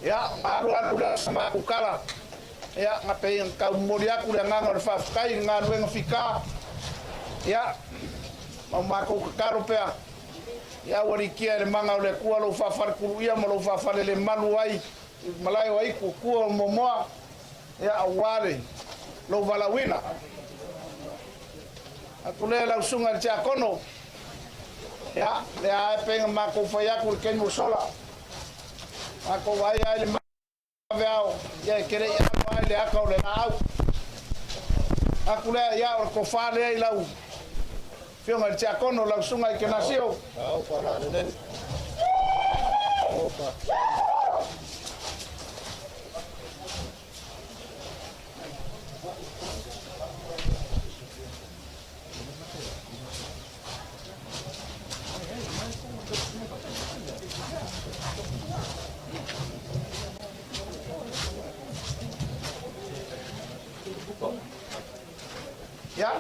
Ia, alu alu lea sa matou tala. Ia, na pei ona tau momoli atu le agaga o le faafetai i le galuega fita. Ia, ma o matou tatalo pea. Ia, ua likia e le maga o le Atua lou faafaletuluia ma lou faafalelemalu ai i malae o Aiku, tua o Moamoa, ia, aua le lou valaauina. Atu lea lau susuga i le Tiakono, ia, lea lava e pei ona matou fai atu i le taimi ua sola, matou vaai lava i le maveao, ia e te le i alo lava i le ata o le laau. Atu lea, ia, o le tofa lea i lau Afioga i le Tiakono, lau susuga i Kenasio. Ao faalaalelei. Malo faafetai. Ia,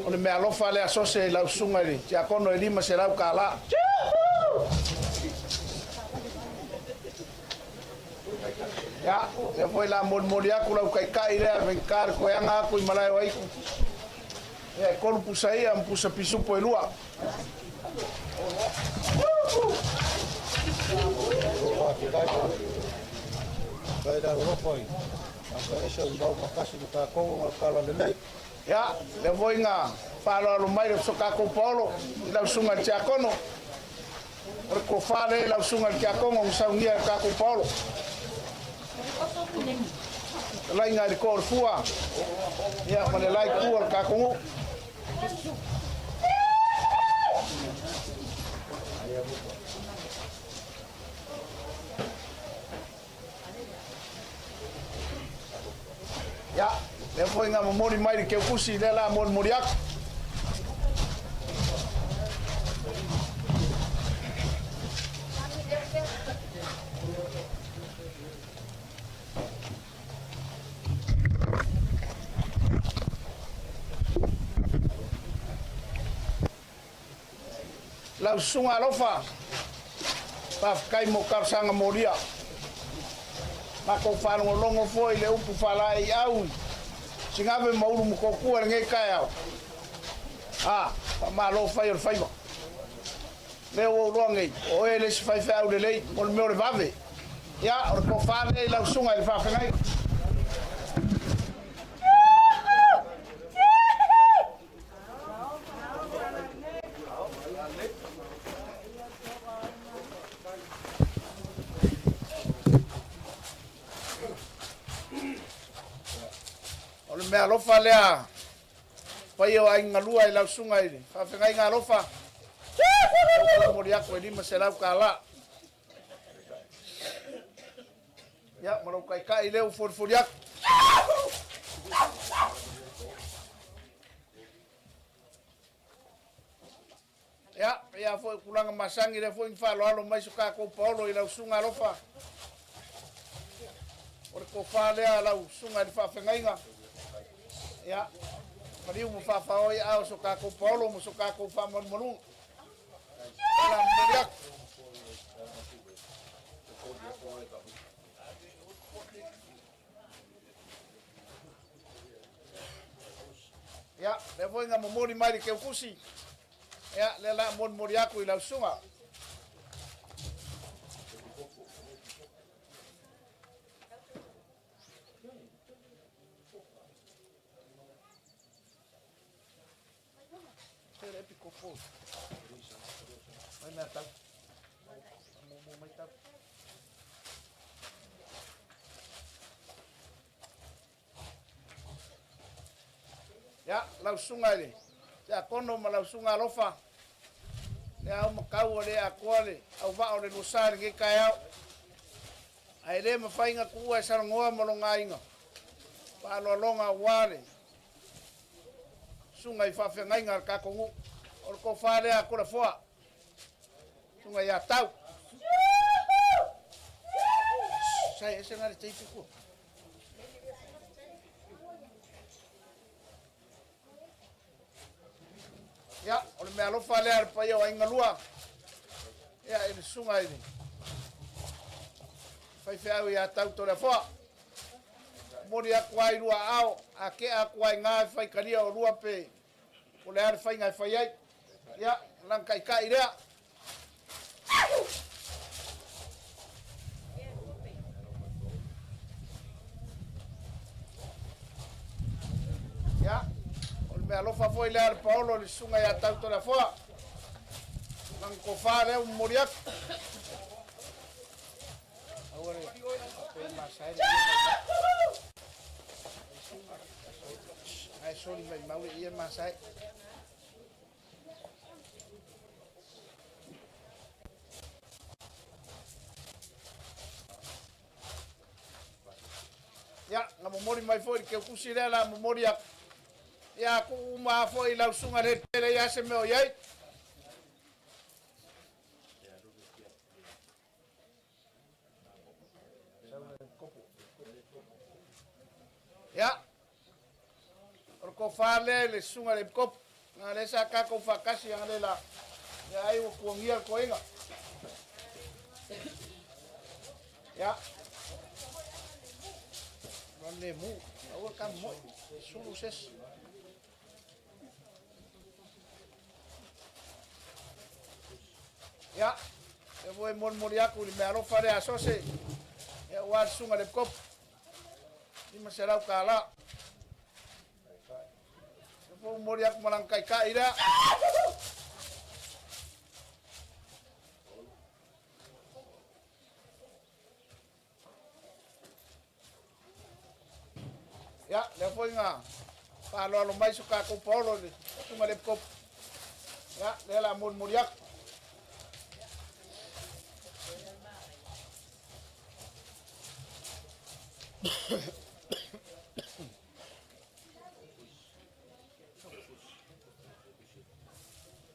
o le meaalofa lea Sose i lau susuga i le Tiakono e $500. Ia, lea foi la molimoli atu lau taitai lea, faigata le toeaga atu i malae o Aiku. Ia, e 3 pusa ia ma pusa pisupo e 2. Faafetai. Faafetai le alolofa i Afaese o mau makasi ma tatou ona tala lelei. Ia, lea foi na faaaloalo mai le so tatou paolo i lau susuga i le Tiakono. O le tofa lea i lau susuga i le Tiakono na saunia e le tatou paolo. Talaiga i le toa o le fua, ia, ma le la itu o le tatou nuu. Ia, lea foi na momoli mai le keukusi, lea la molimoli atu. Lau susuga alofa, faafetai mo talosaga molia. Matou faalogologo foi i le upu faalaeiau Sigave ma Ulumotootua i lenei taeao. A, faamalo fai o le faiva. Lea ua ou iloa nei, o oe le isi faifeau lelei mo le mea o le vave. Ia, o le tofa lea i lau susuga i le faafeagaiga. meaalofa lea paia o aiga galua i lau susuga i le faafeagaiga alofa. Lea ua momoli atu e $500. Ia, ma lou taitai lea ua folifoli atu. Ia, pei lava foi o tulaga masani, lea foi na faaaloalo mai so tatou paolo i lau susuga alofa. O le tofa lea a lau susuga i le faafeagaiga. Ia, maliu ma faafaoa i aao o so tatou paolo ma so tatou faamalumaluga. O la momoli atu. Ia, lea foi na momoli mai le teutusi. Ia, lea la molimoli atu i lau susuga. Ia, lau susuga i le tiakono ma lau susuga alofa, lea au matau ua le atoa le auvaa o le luasa i lenei taeao. Ae le mafai ona tuua e salanoa ma lona aiga faaaloaloga aua le susuga i faafeagaiga a le tatou nuu. O le tofa lea a Toleafoa, susuga ia Tau. Sai ese na le teipi kua. Ia, o le meaalofa lea a le paia o Aiga Lua, ia, i le susuga i le faifeau ia Tau Toleafoa. Momoli atu ai lua aao, a tea atu ai i e faitalia o lua pe o le a le faiga e fai ai. Ia, lana taitai lea. Ia, o le meaalofa foi lea a le paolo i le susuga ia Tau Toleafoa. Lana tofa lea ua momoli atu. Aua le pe masae le ai soli mai mau le ia masae. Ia, na momoli mai foi le teutusi lea la momoli atu. Ia, tuu uma lava foi i lau susuga i le pele ia se mea o i ai. Ia, o le tofa lea i le susuga i le epikopo, na lea sa tatou faatasi analeila, ia ai ua tuagia le toeaina. Ia, le mu, aua ka moi, sulu sesi. Ia, e foi molimoli atu i le meaalofa lea a Sose, ia ua le susuga i le epikopo, $500. E foi momoli atu ma lana taitai lea. Ia, lea foi na faaaloalo mai so tatou paolo i le susuga i le epikopo. Ia, lea la molimoli atu.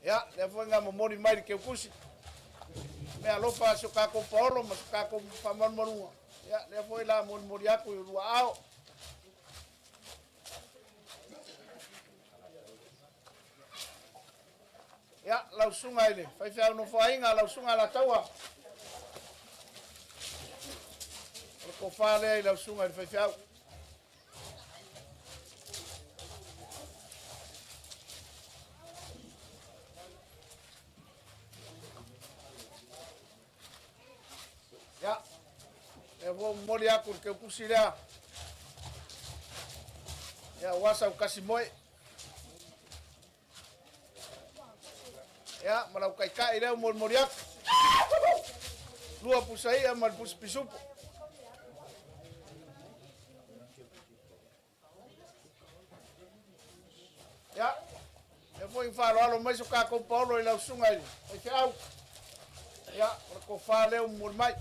Ia, lea foi na momoli mai le teutusi. Mea alofa a si o tatou paolo ma si o tatou faamalumaluga. Ia, lea foi la molimoli atu i lua ao. Ia, lau susuga i le faifeau nofoaiga, lau susuga Alataua. O le tofa lea i lau susuga i le faifeau. Ia, lea foi momoli atu le teutusi lea. Ia, ua sau kasi moe. Ia, ma lau taitai lea ua molimoli atu. Lua pusa ia ma le pusa pisupo. Lea foi ua faaaloalo mai so tatou paolo i lau susuga i le faifeau. Ia, o le tofa lea ua momoli mai.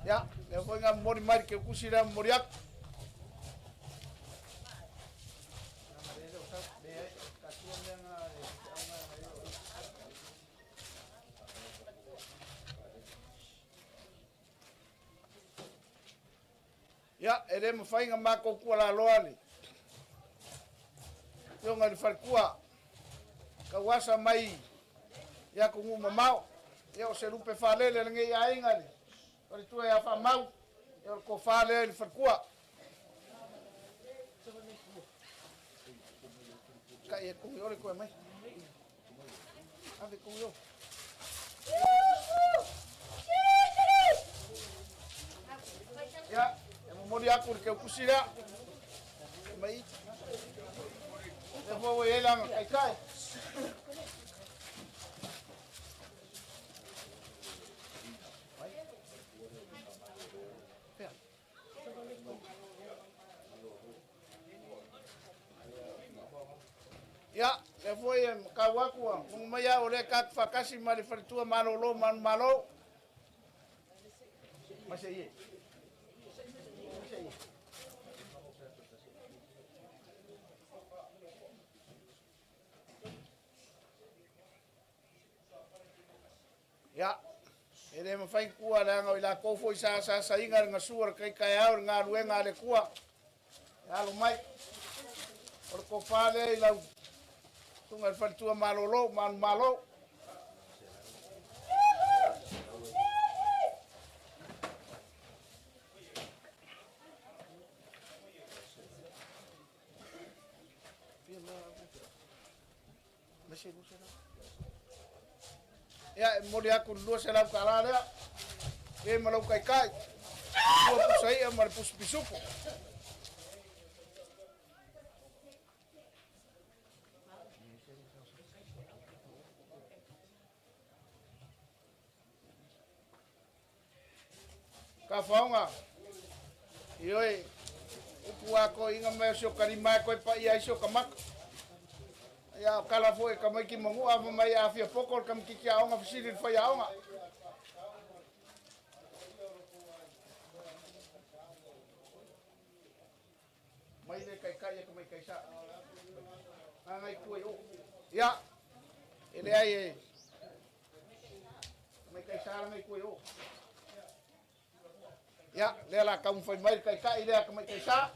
Ia, lea foi na momoli mai le keukusi lea momoli atu. Ia, e le mafai ona matou tuualaloa le afioga i le faletua tauasa mai i atunuu mamao. Ia, o se lupe faalele a lenei aiga le faletua ia Faamau, ia o le tofa lea i le faletua. Kai e tui ole koe mai. Ave tui o. Ia, e momoli atu le keukusi lea. Mai. Lea foi ua i ai lana taitai. Ia, lea foi e matau atu ua fofoga mai au o lea tatou te faatasi ma le faletua malolo manumalo. Mai se i e. Mai se i e. Ia, e le mafai ona tuua leaga o i latou foi sa asaasaina le gasu o le tai taeao i le galuega a le Atua. E alo mai. O le tofa lea i lau susuga i le faletua malolo, manumalo. Ia, e momoli atu le $200 lea, e ma lou taitai, lua pusa ia ma le pusa pisupo. Tafaoga, ioe, upu atoa inga mai o si o kalima e koe paia ai si o kamaka. Ia o kala foi kamaiki manua ma mai afia poko le kamakiki aoga fesili le fai aoga. Mai le kaikai e kamai kaisa. Ngai kue o. Ia, e le ai e. Kamai kaisa ngai kue o. Ia, lea la taumafai mai le taitai lea tamaitai sa.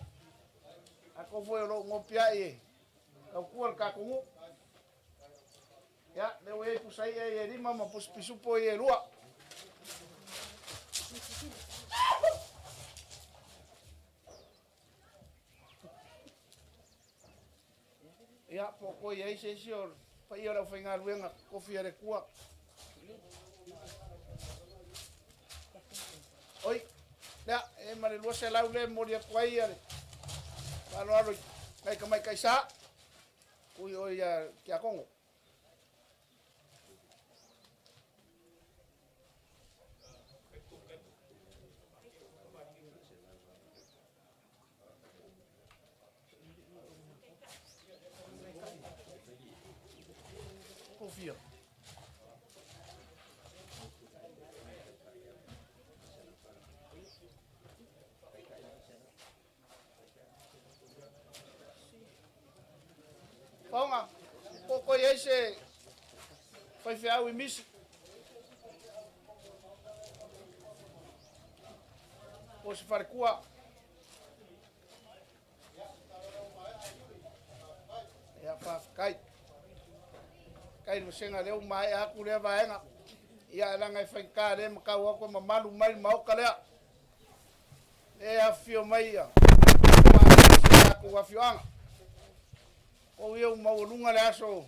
A kou foi o loo gopiai e tautua le tatou nuu. Ia, lea ua i ai pusa i'a ia e 5 ma pusa pisupo ia e 2. Ia, po o toe i ai se isi o le paia o le aufaigaluega totofi a le Atua. Oi, lea, e ma le 200 lea e momoli atu ai le faaaloalo i nai tamaitai sa. Ui oi ia Tiakono. Kofia. Paoga, po o i ai se faifeau i misi. Po o se falekua. Ia, faafetai. Kai le vasega lea ua maea atu lea vaega. Ia, e laga e faigata lea matau atu e mamalu mai le maota lea. E afifio mai ia se tatou afioaga. O ia ua maualuga le aso o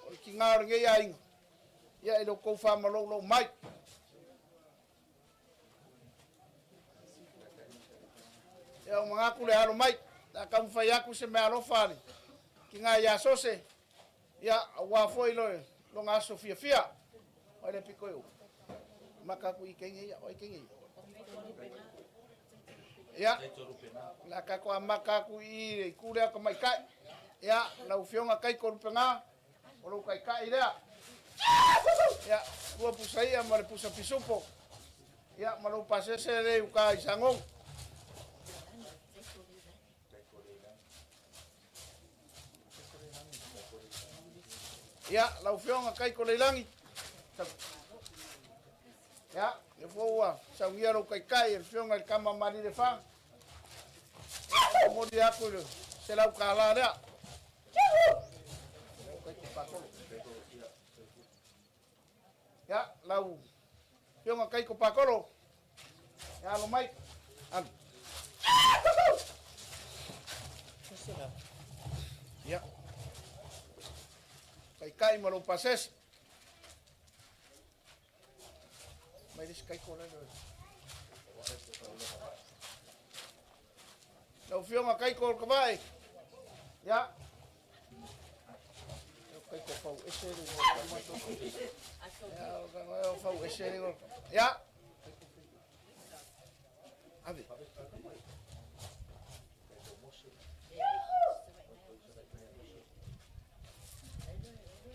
le tiga o lenei aiga. Ia, i lo outou faamaloulou mai. Ia, o manatu le alo mai. Le a taumafai atu se meaalofa a le tiga ia Sose. Ia, aua foi lona aso fiafia. Mai le piko i o. Maka aku i kenge ia, oi kenge ia. Ia, o le a tatou amata atu i i le itu lea o tamaitai. Ia, lau Afioga Taito Lupega, o lou taitai lea. Ia, lua pusa i'a ma le pusa pisupo. Ia, ma lou pasese lea i uta i Sagogo. Ia, lau Afioga Taito Leilagi. Ia, lea foi ua saunia lou taitai e le Afioga i le Tama Malilefa. Ia, momoli atu le $100 lea. Ia, lau Afioga Taito Pakolo. Ia, alo mai. Alu. Ia. Taitai ma lou pasese. Mai le isi Taito lea. Lau Afioga Taito o le Kavae. Ia. Taito fau ese le Ia, fau ese le Ia. Ave.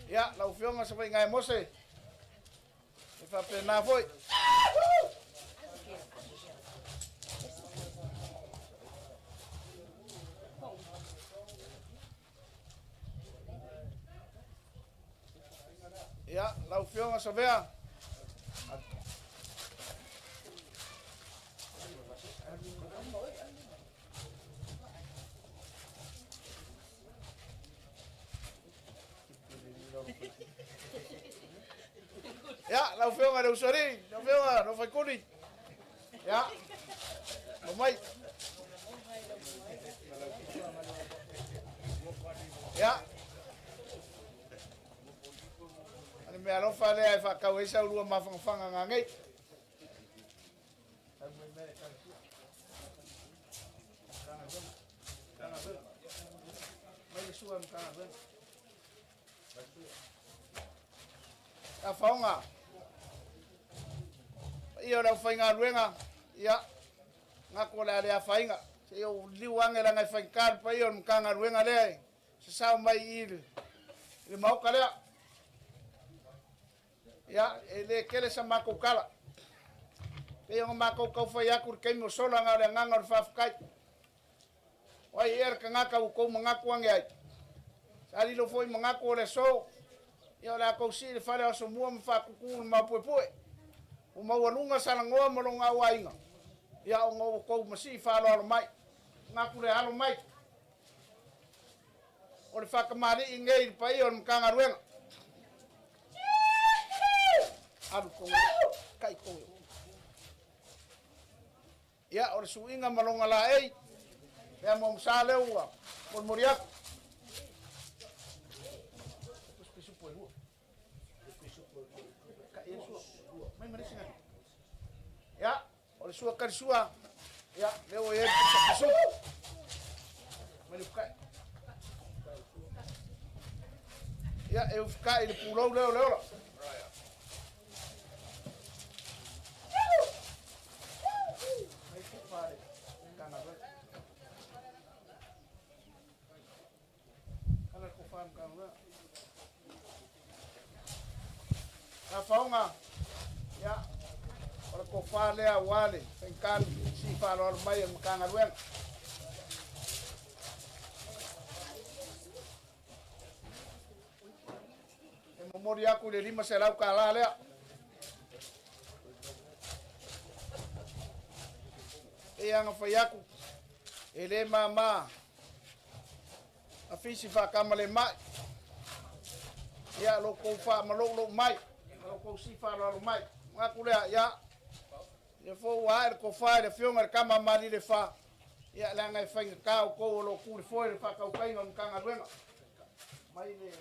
Ia, lau Afioga Savaigae Mose. E faapena foi. Ia, lau Afioga Savea. Ia, lau Afioga le Usoalii, lau Afioga Lofaikuli. Ia, omai. Ia, o le mea alofa lea e faatau ai sau lua mafangafaga gagei. Mai le sua Matagaluega. Tafaoga. Paia o le aufaigaluega, ia, gatu o le a le afaina. Se i ou liliu ane leaga e faigata le paia o le Matagaluega lea e sasao mai i le maota lea. Ia, e le tele sa matou tala. Pei ona matou tau fai atu i le taimi o sola na o le agaga o le faafetai. O ai ea le tagata ua tou manatu ane ai. Sa lilo foi manatu o le aso. Ia o le a tou sii i le fale o Asomua ma faatutu i le mapuepue. Ua maualuga salanoa ma lona auaiga, ia ona ua tou masii faaaloalo mai. Manatu le alo mai. O le faatamalii nei i le paia o le Matagaluega. Alu tou, kai tou. Ia, o le suiga ma lona laei, lea mo lea ua molimoli atu. Ia, o le sua kalisua, ia, lea ua i ai le pisupisu. Mai le ufukai. Ia, e ufukai le pulou lea o le ola. Mai pupa le Matagaluega. Kala le kofa Matagaluega. Tafaoga, ia, o le kofa lea aua le faigata si faaaloalo mai e le Matagaluega. E momoli atu i le $500 lea. E aga fai atu, e le mama afisi faakama le mai. Ia, lo kou faamalou mai, lo kou si faaaloalo mai. Manatu lea, ia, le fou ua ae le kofa i le Afioga i le Tama Malilefa. Ia, leaga e faigata o kou o lo o tu le foe le faatautaiga o le Matagaluega. Mai le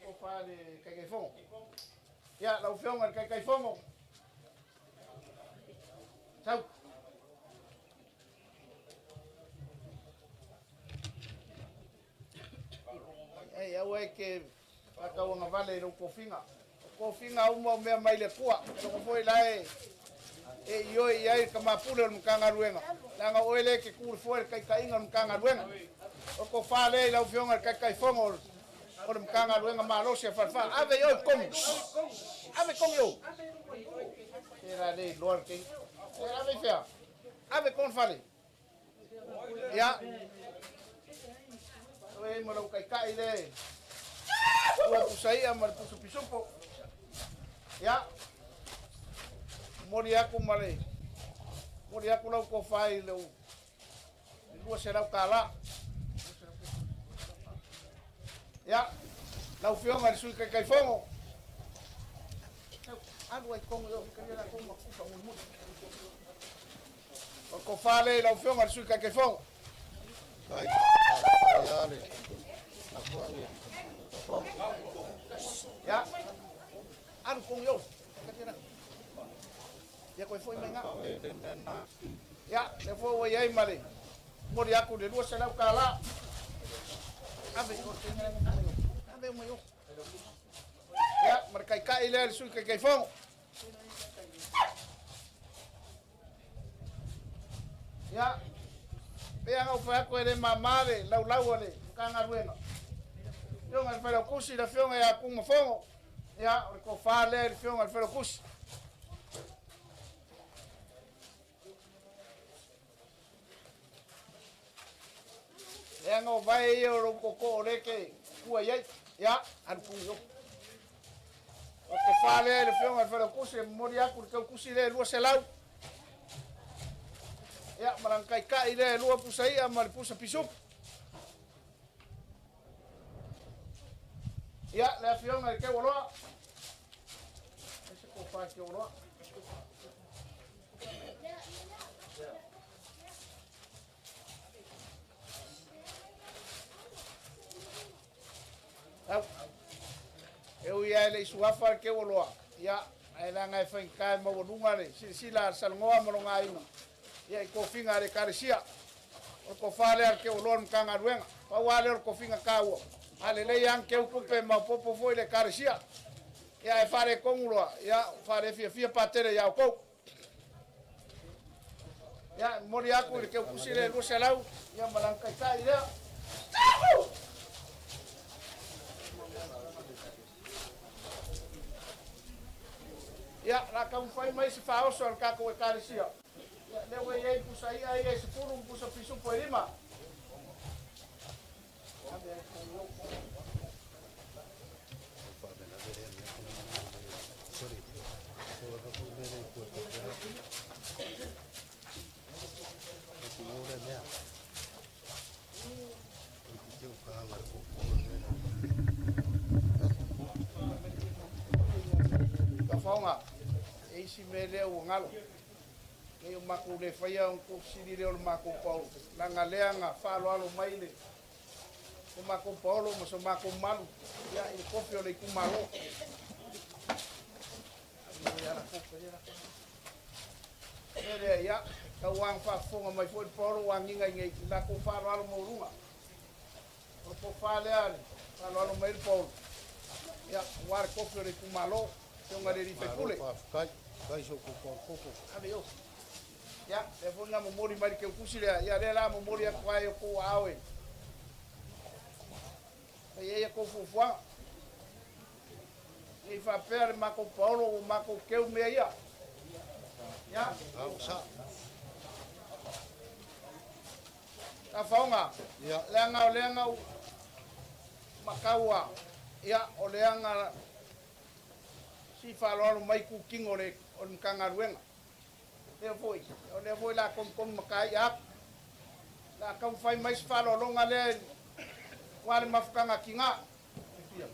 kofa le Taitaifono. Ia, lau Afioga i le Taitaifono. Sau. Ei, aua e ke faatauagavale i lou tofiga. O tofiga uma o mea mai le Atua. E logo foi la e E ioe i ai le kamapule o le Matagaluega, leaga o oe lea e te tu i le foe i le taitaiga o le Matagaluega. O le tofa lea i lau Afioga i le Taitaifono o le Matagaluega malosi a Falefa. Ave i o i totonu. Ave i totonu i o. Se la le iloa le teine. E ave i fea? Ave i totonu le fale. Ia. Oe ma lau taitai le ua pusa ia ma le pusa pisupo. Ia. Momoli aku ma le momoli aku lau tofa i le $200. Ia, lau Afioga i le Sui Taitaifono. Alu ai totonu i o, kalia latou ma kuka mulimuli. O le tofa lea i lau Afioga i le Sui Taitaifono. Ia, alu totonu i o. Kalia latou. Ia, koe foi mai ngā. Ia, lea foi ua i ai ma le momoli aku i le $200. Ave i o, ave mai o. Ia, ma le taitai lea le Sui Taitaifono. Ia, pei lava ona ou fai atu e le mama le laulau a le Matagaluega. Afioga i le Failautusi, le Afioga ia Tumafono. Ia, o le tofa lea i le Afioga i le Failautusi. Leaga o vae ia o lou tootoo o lea e te tua i ai. Ia, alu puni o. O le tofa lea i le Afioga i le Failautusi e momoli atu le tautusi lea e 200. Ia, ma lana taitai lea e 2 pusa ia ma le pusa pisupu. Ia, le Afioga i le Teualoa. Ai se tofa i le Teualoa. Au. E ui lava e le i suafa le Teualoa, ia, ae leaga e faigata e maualuga le silasila a le Salanoa ma lona aiga, ia, i tofiga a le Ekalesia. O le tofa lea a le Teualoa o le Matagaluega. Pau lava lea o le tofiga taua, a lelei lava ona teu tupe e maopoopo foi le Ekalesia. Ia, ae faaletonu loa, ia, faalefiafia patele ia outou. Ia, e momoli atu i le teutusi lea e 200, ia, ma lana taitai lea. Ia, o le a taumafai mai se faaoso a le tatou Ekalesia. Ia, lea ua i ai pusa ia ia e 10 ma pusa pisupo e 5. Tafaoga, e isi mea lea ua galo. Nei o matou le faia ona tou fesili lea o le matou paolo. Leaga lea na faaaloalo mai le so matou paolo ma so matou malu, ia, i le kofi o le itumalo. Mea lea, ia, tau lava na faafofoga mai foi le paolo ua agiga i nei i latou faaaloalo maualuga. O le tofa lea le faaaloalo mai le paolo, ia, aua le kofi o le itumalo, Afioga i le sui usufono. Ave i o. Ia, lea foi na momoli mai le teutusi lea, ia, lea la momoli atu ai o kou aao e fai ai a tou fuafuaga. Ne i faapea le matou paolo ua matou teu mea ia. Ia. Tafaoga, leaga o lea na ou mataua, ia, o lea na si faaaloalo mai kutino o le Matagaluega. Lea foi, o lea foi la togitogi mataia atu. La taumafai mai se faaaloaloga lea aua le mafutaga tina. Ia, e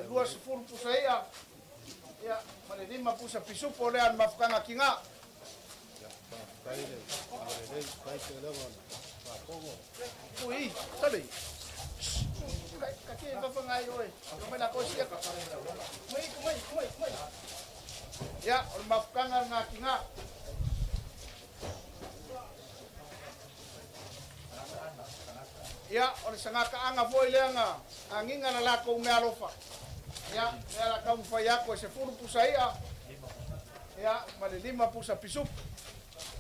20 pusa ia, ia, ma le 5 pusa pisupo lea le mafutaga tina. Ui, sale. Ka te whawhangai oe. Mai la koe sia. Mai, mai, mai, mai. Ia, o le mafutaga ngā tina. Ia, o le sangakaaga foi lea na agiga na latou meaalofa. Ia, lea la taumafai atu e 10 pusa ia Ia, ma le 5 pusa pisupo.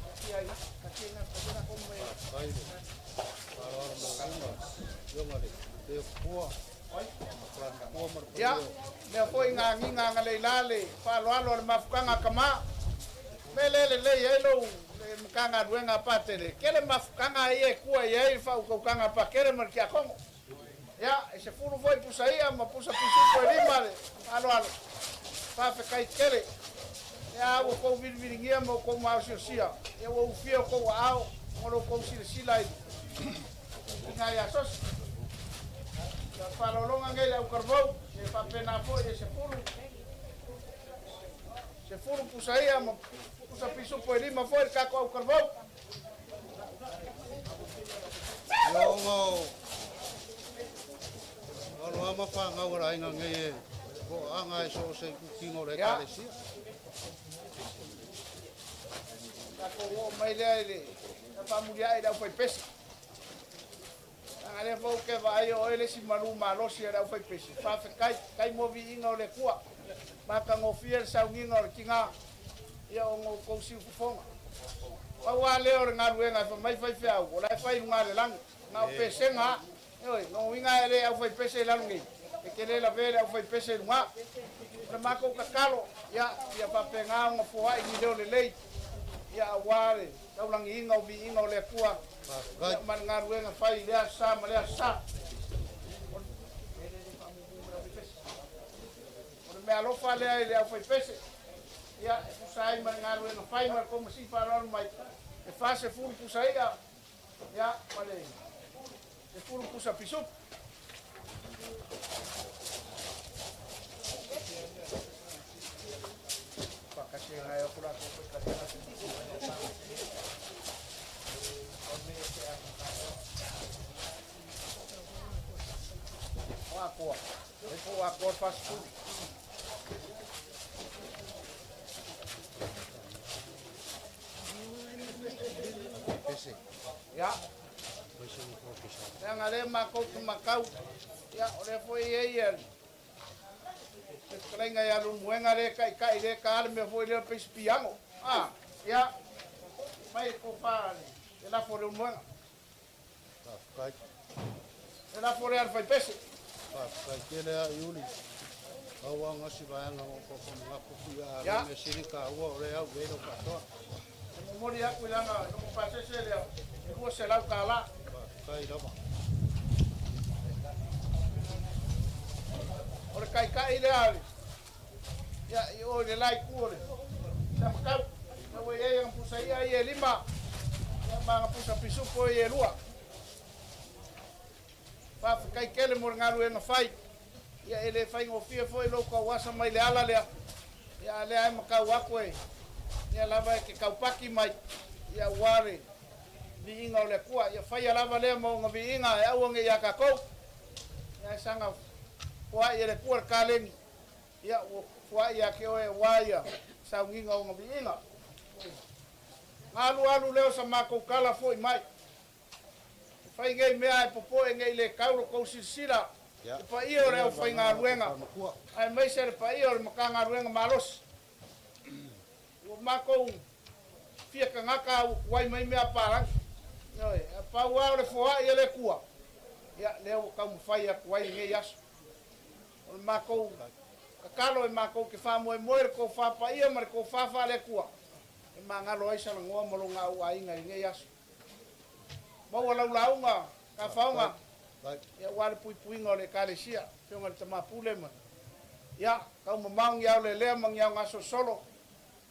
Taatia ai ina, taatia ina, taatia ina komu e. Faafetai le faaaloalo maualuga i le afioga i le Teo Pua, Falanupua ma le Ia, paia o mea foi aiga. gagiga agaleila le faaaloalo a le mafutaga a kamā. Mea lea e lelei ai lou le Matagaluega a Patele, tele mafutaga ia e tua i ai le faautautaga a Patele ma le Tiakono. Ia, e 10 foi pusa i'a ma pusa pisupo e 5 le faaaloalo. Faafetai tele. Ia, ua tou viliviligia ma outou maosiosia, ia ua ufia outou aao ma lo outou silasila i puipuiga ia sosi. Ia, faaaloaloga nei le autalavou, e faapena foi e 10 pusa i'a ma pusa pisupo e 5 foi le tatou autalavou. Ia ona o alo lava ma fanau a le aiga nei e toaaga e so o se itutino o le Ekalesia. Tatou oo mai lea i le faamulia'i i le aufaipese. Leaga lea foi ou te vaai o oe le isi malu malosi a le aufaipese. Faafetai, tai mo viiga o le Atua. Matagofie le sauniga o le tiga, ia ona outou siufofoga. Pau lava lea o le galuega e fai mai faifeau, o la e fai i luga le lagi. Na o pesega lava. Ioe, lona uiga e le aufaipese i lalo nei, e te le lavea le aufaipese i luga. O le matou tatalo, ia, ia faapena ona foai ni leo lelei, ia aua le taulagiina o viiga o le Atua, ia ma le galuega fai i lea aso sa ma lea aso sa. O le meaalofa lea i le aufaipese, ia, e tusa ai ma le galuega fai ma le komasi faaaloalo mai, e 40 pusa i'a, ia, ma le 10 pusa pisupo. O akoa, e po o akoa 40. Pese, Ia, pese mo po pesa. leaga lea makou te matau, ia, o lea foi e i ai le fetalaiga ia Leulumoega lea e taitai lea e ta le mea foi lea o le pesi piano. Ah, ia, mai le tofa le lafo a Leulumoega. Faafetai. Le lafo lea a le faipese. Faafetai tele a Iuli. Pau lava gasi vaega o kokomanatu fia a le mea sili taua o lea au i ai lau faatoa. E momoli atu i lana logo pasese lea, e $200. Faafetai lava. O le taitai lea, ia, i o i le la itu o le Samatau. Ia ua i ai ana pusa i'a ia e 5, ia ma ana pusa pisupo ia e 2. Faafetai tele mo le galuega fai. Ia e le faigofie foi lou tauasa mai le ala lea. Ia a lea e matau atu e ia lava e te taupaki mai ia aua le viiga o le Atua. Ia faia lava lea ma ona viiga e aua nei ia tatou. Ia ae saga foai e le Atua le kaleni. Ia ua foai ia te oe aua ia sauniga o ona viiga. Ona alu alu lea o sa matou tala foi mai. E fai nei mea ae popoe nei le tau lo tou silasila le paia o le aufaigaluega aemaise le paia o le Matagaluega malosi. Ua matou fia tagata ua tuai mai mea palagi. Ioe, e pau lava o le foai e le Atua, ia lea ua taumafai atu ai lenei aso. O le matou tatalo e matou te faamoemoe le tofa paia ma le tofa faale-Atua e magalo ai salagoa ma lona auaiga i lenei aso. Maua lau lauga, Tafaoga, ia aua le puipuiga o le Ekalesia, Afioga i le Tama Pule ma ia taumamao ni aolelea ma ni aogasolosolo,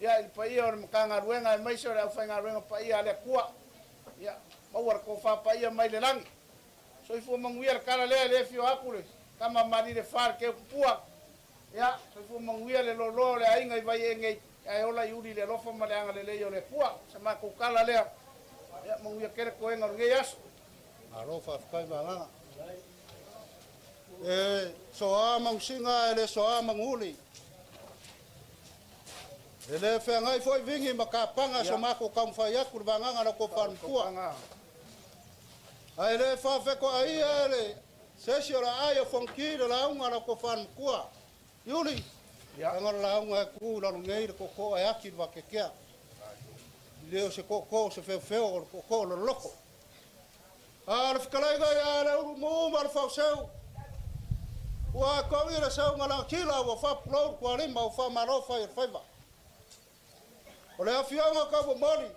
ia i le paia o le Matagaluega aemaise o le aufaigaluega paia a le Atua. Ia maua le tofa paia mai le lagi. Soifua manuia le tala lea e le afio atu le tama Malilefa le Keopupua. Ia soifua manuia le loaloa o le aiga i Vaiee nei, ae ola i uli i le alofa ma le agalelei o le Atua. Sa matou tala lea. Ia manuia tele toega o lenei aso. Malo faafetai Vagaga. E soa magusiga e le soa maguuli. E le feagai foi vigi ma kapaga so matou taumafai atu le vagaga la kou faalemapua. Ae le faafetoaia e le se isi o le aai o Fonoti le lauga a la kou faalematua. Iuli. Aga le lauga e ku i lalo nei le tootoo e ati i le vateatea. E le o se tootoo o se feofeo o le tootoo o le loloto. A o le fetalaiga ia Leulumoe ma le Fauseu, ua atogi le seuga lagatila ua faapulou le tualima ua faamalo fai o le faiva. O le afioga taumomoli,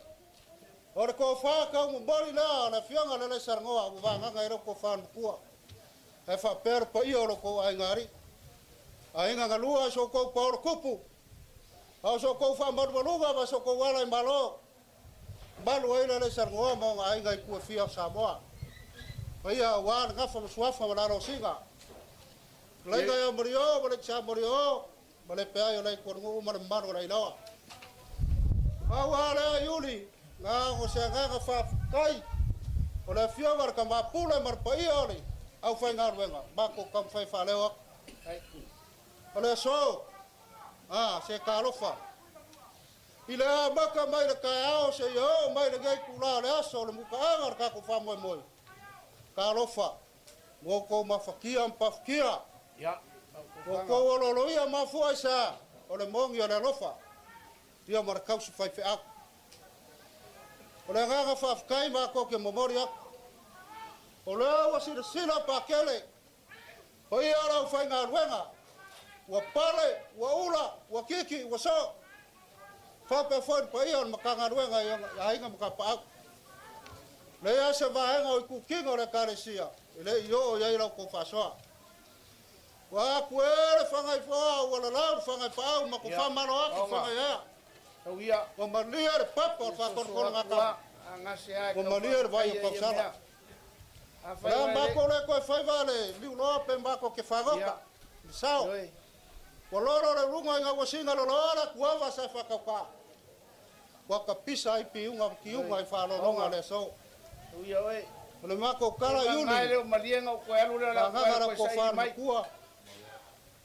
o le tofa taumomoli lea o le afioga le Alaisalanoa ua vagaga i lau tofa le matua. Ae faapea le paia o lo outou aiga alii. Aiga na lua i so outou paolo tupu, a o so outou faamalumaluga ma so outou ala i Malo, malu ai le Alaisalanoa ma ona aiga i itu e fia o Samoa. Paia aua le gafa ma suafa ma le alosiga. Laiga ia Mario ma le Tisa Mario ma le peai o le Aituanuu ma le mamalu o le Ailaoa. Pau lava lea Iuli, na o se agaga faafetai o le afioga i le Tama Pule ma le paia o le aufaigaluega matou taumafai e faaleo atu. O le aso, a, se talofa. I le amata mai le taeao seia oo mai lenei itula o le aso o le mutaaga o le tatou faamoemoe, talofa, ua outou mafatia ma pafutia, ua outou olooloia mafua i se a? O le moni o le alofa, ia ma le tausi faifeau. O le agaga faafetai matou te momoli atu, o lea ua silasila Pakele, paia o le aufaigaluega, ua pale, ua ula, ua kiki, ua soo, faapea foi le paia o le Matagaluega i aiga ma tapaau. Leai lava se vaega o itutino o le Ekalesia e le i oo i ai la outou faasoa. Ua atu e le Fagaifoa ua lalau le Fagaipaau ma tofamalo atu le Fagaiea. Ua malie le papa o le faatolotologatama, ua malie le vai o tausala. O le a matou le toe faiva le liuloa pe matou te fagota i le sao. Ua lolo le uluga i gauasiga loloa le atuava sa e faatauta. Ua tapisa ai piuga ma tiuga i faaaloaloga o le aso. O le matou tala i uli, agaga lau tofa le matua.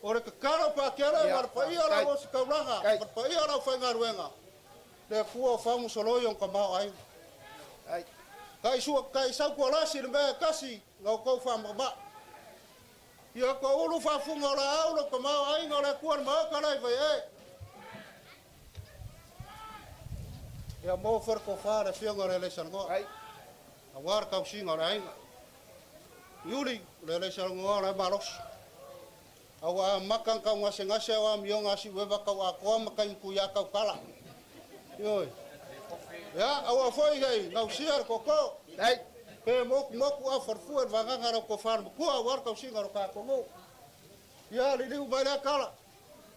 O le tatalo Pakele ma le paia o le au ositaulaga ma le paia o le aufaigaluega, le Atua o faamusoloi ona tamaoaiga. Kai sua kai sautualasi le mea e tasi na outou faamavae. Ia toulu faafuga o laau lou tamaoaiga o le Atua le Maota lea i Vaiee. Ia maua foi le tofa a le Afioga i le Alaisalanoa aua le tausiga o le aiga. Iuli, o le Alaisalanoa o la e malosi. A ua amata ona taugasegase au amioga a Siueva tau atoa ma taimituiā tautala. Ioe. Ia, aua foi nei gausia le toto. Pe motumotu au falefue le vagaga a lau tofa le matua aua le tausiga o lo tatou nuu. Ia, liliu mai lea tala,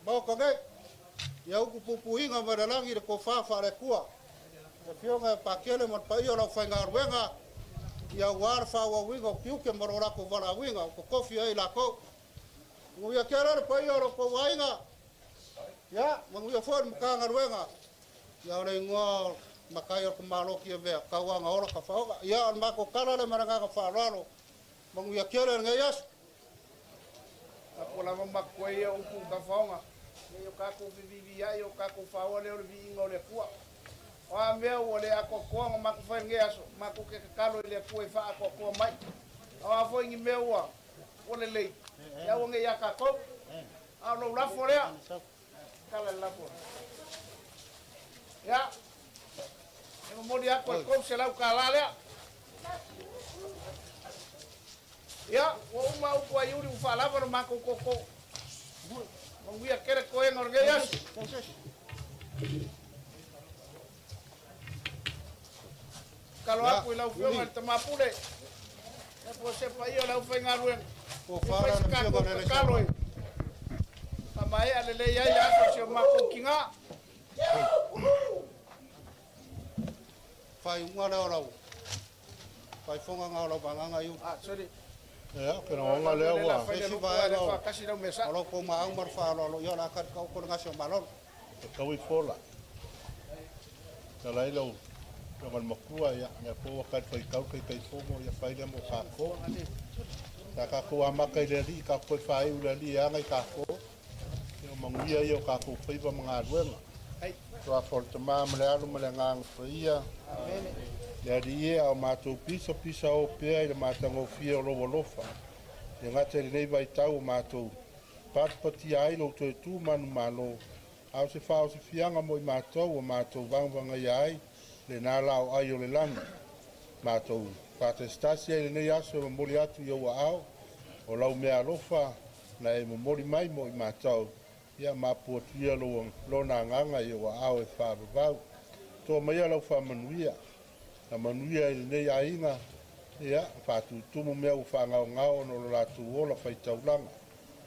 Maota nei. Ia utu puipuiga mai le lagi le tofa faale-Atua. Le Afioga ia Pakele ma le paia o le aufaigaluega, ia aua le faaauauina o tiute ma lo latou valaauina o totofi ai i latou. Manuia tele le paia o lo outou aiga, ia, manuia foi le Matagaluega. Ia, o le igoa o matai o le tamaloa Tiavea, Tauaga Ola Tafaoga. Ia, o le matou tala lea ma le agaga faaaloalo. Manuia tele lenei aso. Tapo lava matua ia upu tafaoga, nei o tatou feviiviiai o tatou faoa lea o le viiga o le Atua. O a mea ua le atoatoa ona matou fai i lenei aso, matou te tatalo i le Atua e faaatoatoa mai. A o a foi ni mea ua ua lelei, e aua nei ia tatou. A o lou lafo lea, tala le lafo. Ia, e momoli atu e $300 lea. Ia, ua uma upu a Iuli ua faalava lo matou tootoo. Manuia tele toega o lenei aso. Tatalo atu i lau Afioga i le Tama Pule, ia po o se paia o le aufaigaluega, se fai se tatou tatalo e faamaea lelei ai le aso o si o matou tina. Faaiuga lea o lau faaifogaga o lau vagaga Iuli. Ah, sorry. Ia, ou te lagona lea ua Se isi vaega o lau tou maau ma le faaaloalo, ia o le a tali taoto le gase o malolo. Taui fola. Tala ai lau afioga i le matua, ia, lea foi ua talifuaitau le Taitaifono, ia fai lea mo tatou. Sa tatou amata i le Alii, tatou toe faaiu i le Alii e ana i tatou. Ia o manuia ia o tatou faiva ma galuega. Suafa o le Tama ma le Alo ma le Agaga Paia. Le Alii e, a o matou pisapisa o pea i le matagofie o lou alofa. E le gata i lenei vaitau o matou Patipatia ai lou toe tu manumalo, a o se faaosofiaga mo i matou ua matou vagavagaia ai lenā laoai o le lagi. Matou faatasitasi ai lenei aso e momoli atu i ou aao o lau meaalofa na e momoli mai mo i matou, ia mapu atu ia lona agaga i ou aao e faavavau. Toa maia lau faamanuia, na manuia i lenei aiga, ia faatutumu mea ua faagaogao ona o lo latou ola faitaulaga.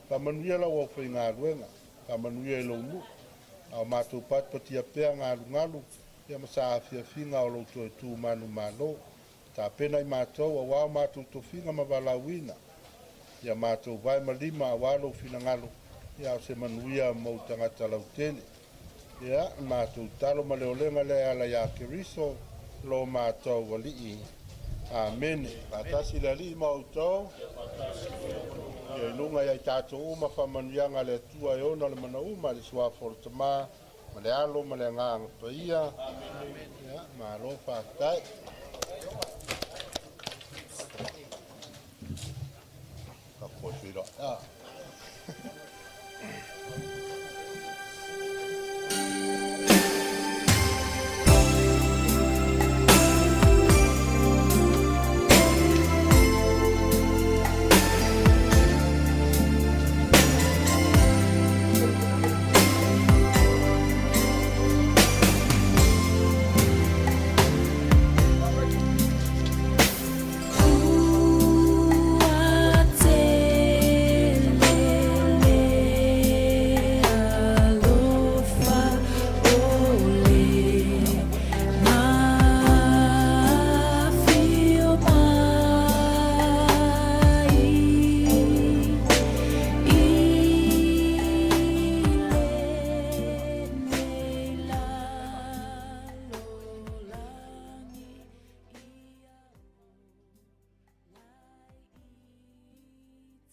Faamanuia lau aufaigaluega, faamanuia i lou nuu, a o matou patipatia pea galugalu ia ma saafiafiga o lou toe tu manumalo. Tapena i matou auā o matou tofiga ma valaauina, ia matou vae ma lima auā lou finagalo, ia o se manuia mo tagata lautele. Ia matou talo ma le olega lea e ala iā Keriso lo matou Alii. Amene. Faatasi le Alii ma outou. Ia i luga ia i tatou uma faamanuiaga a le Atua e ona le manauma i le suafa o le Tamā ma le Alo ma le Agaga Paia. Ia, malo faafetai.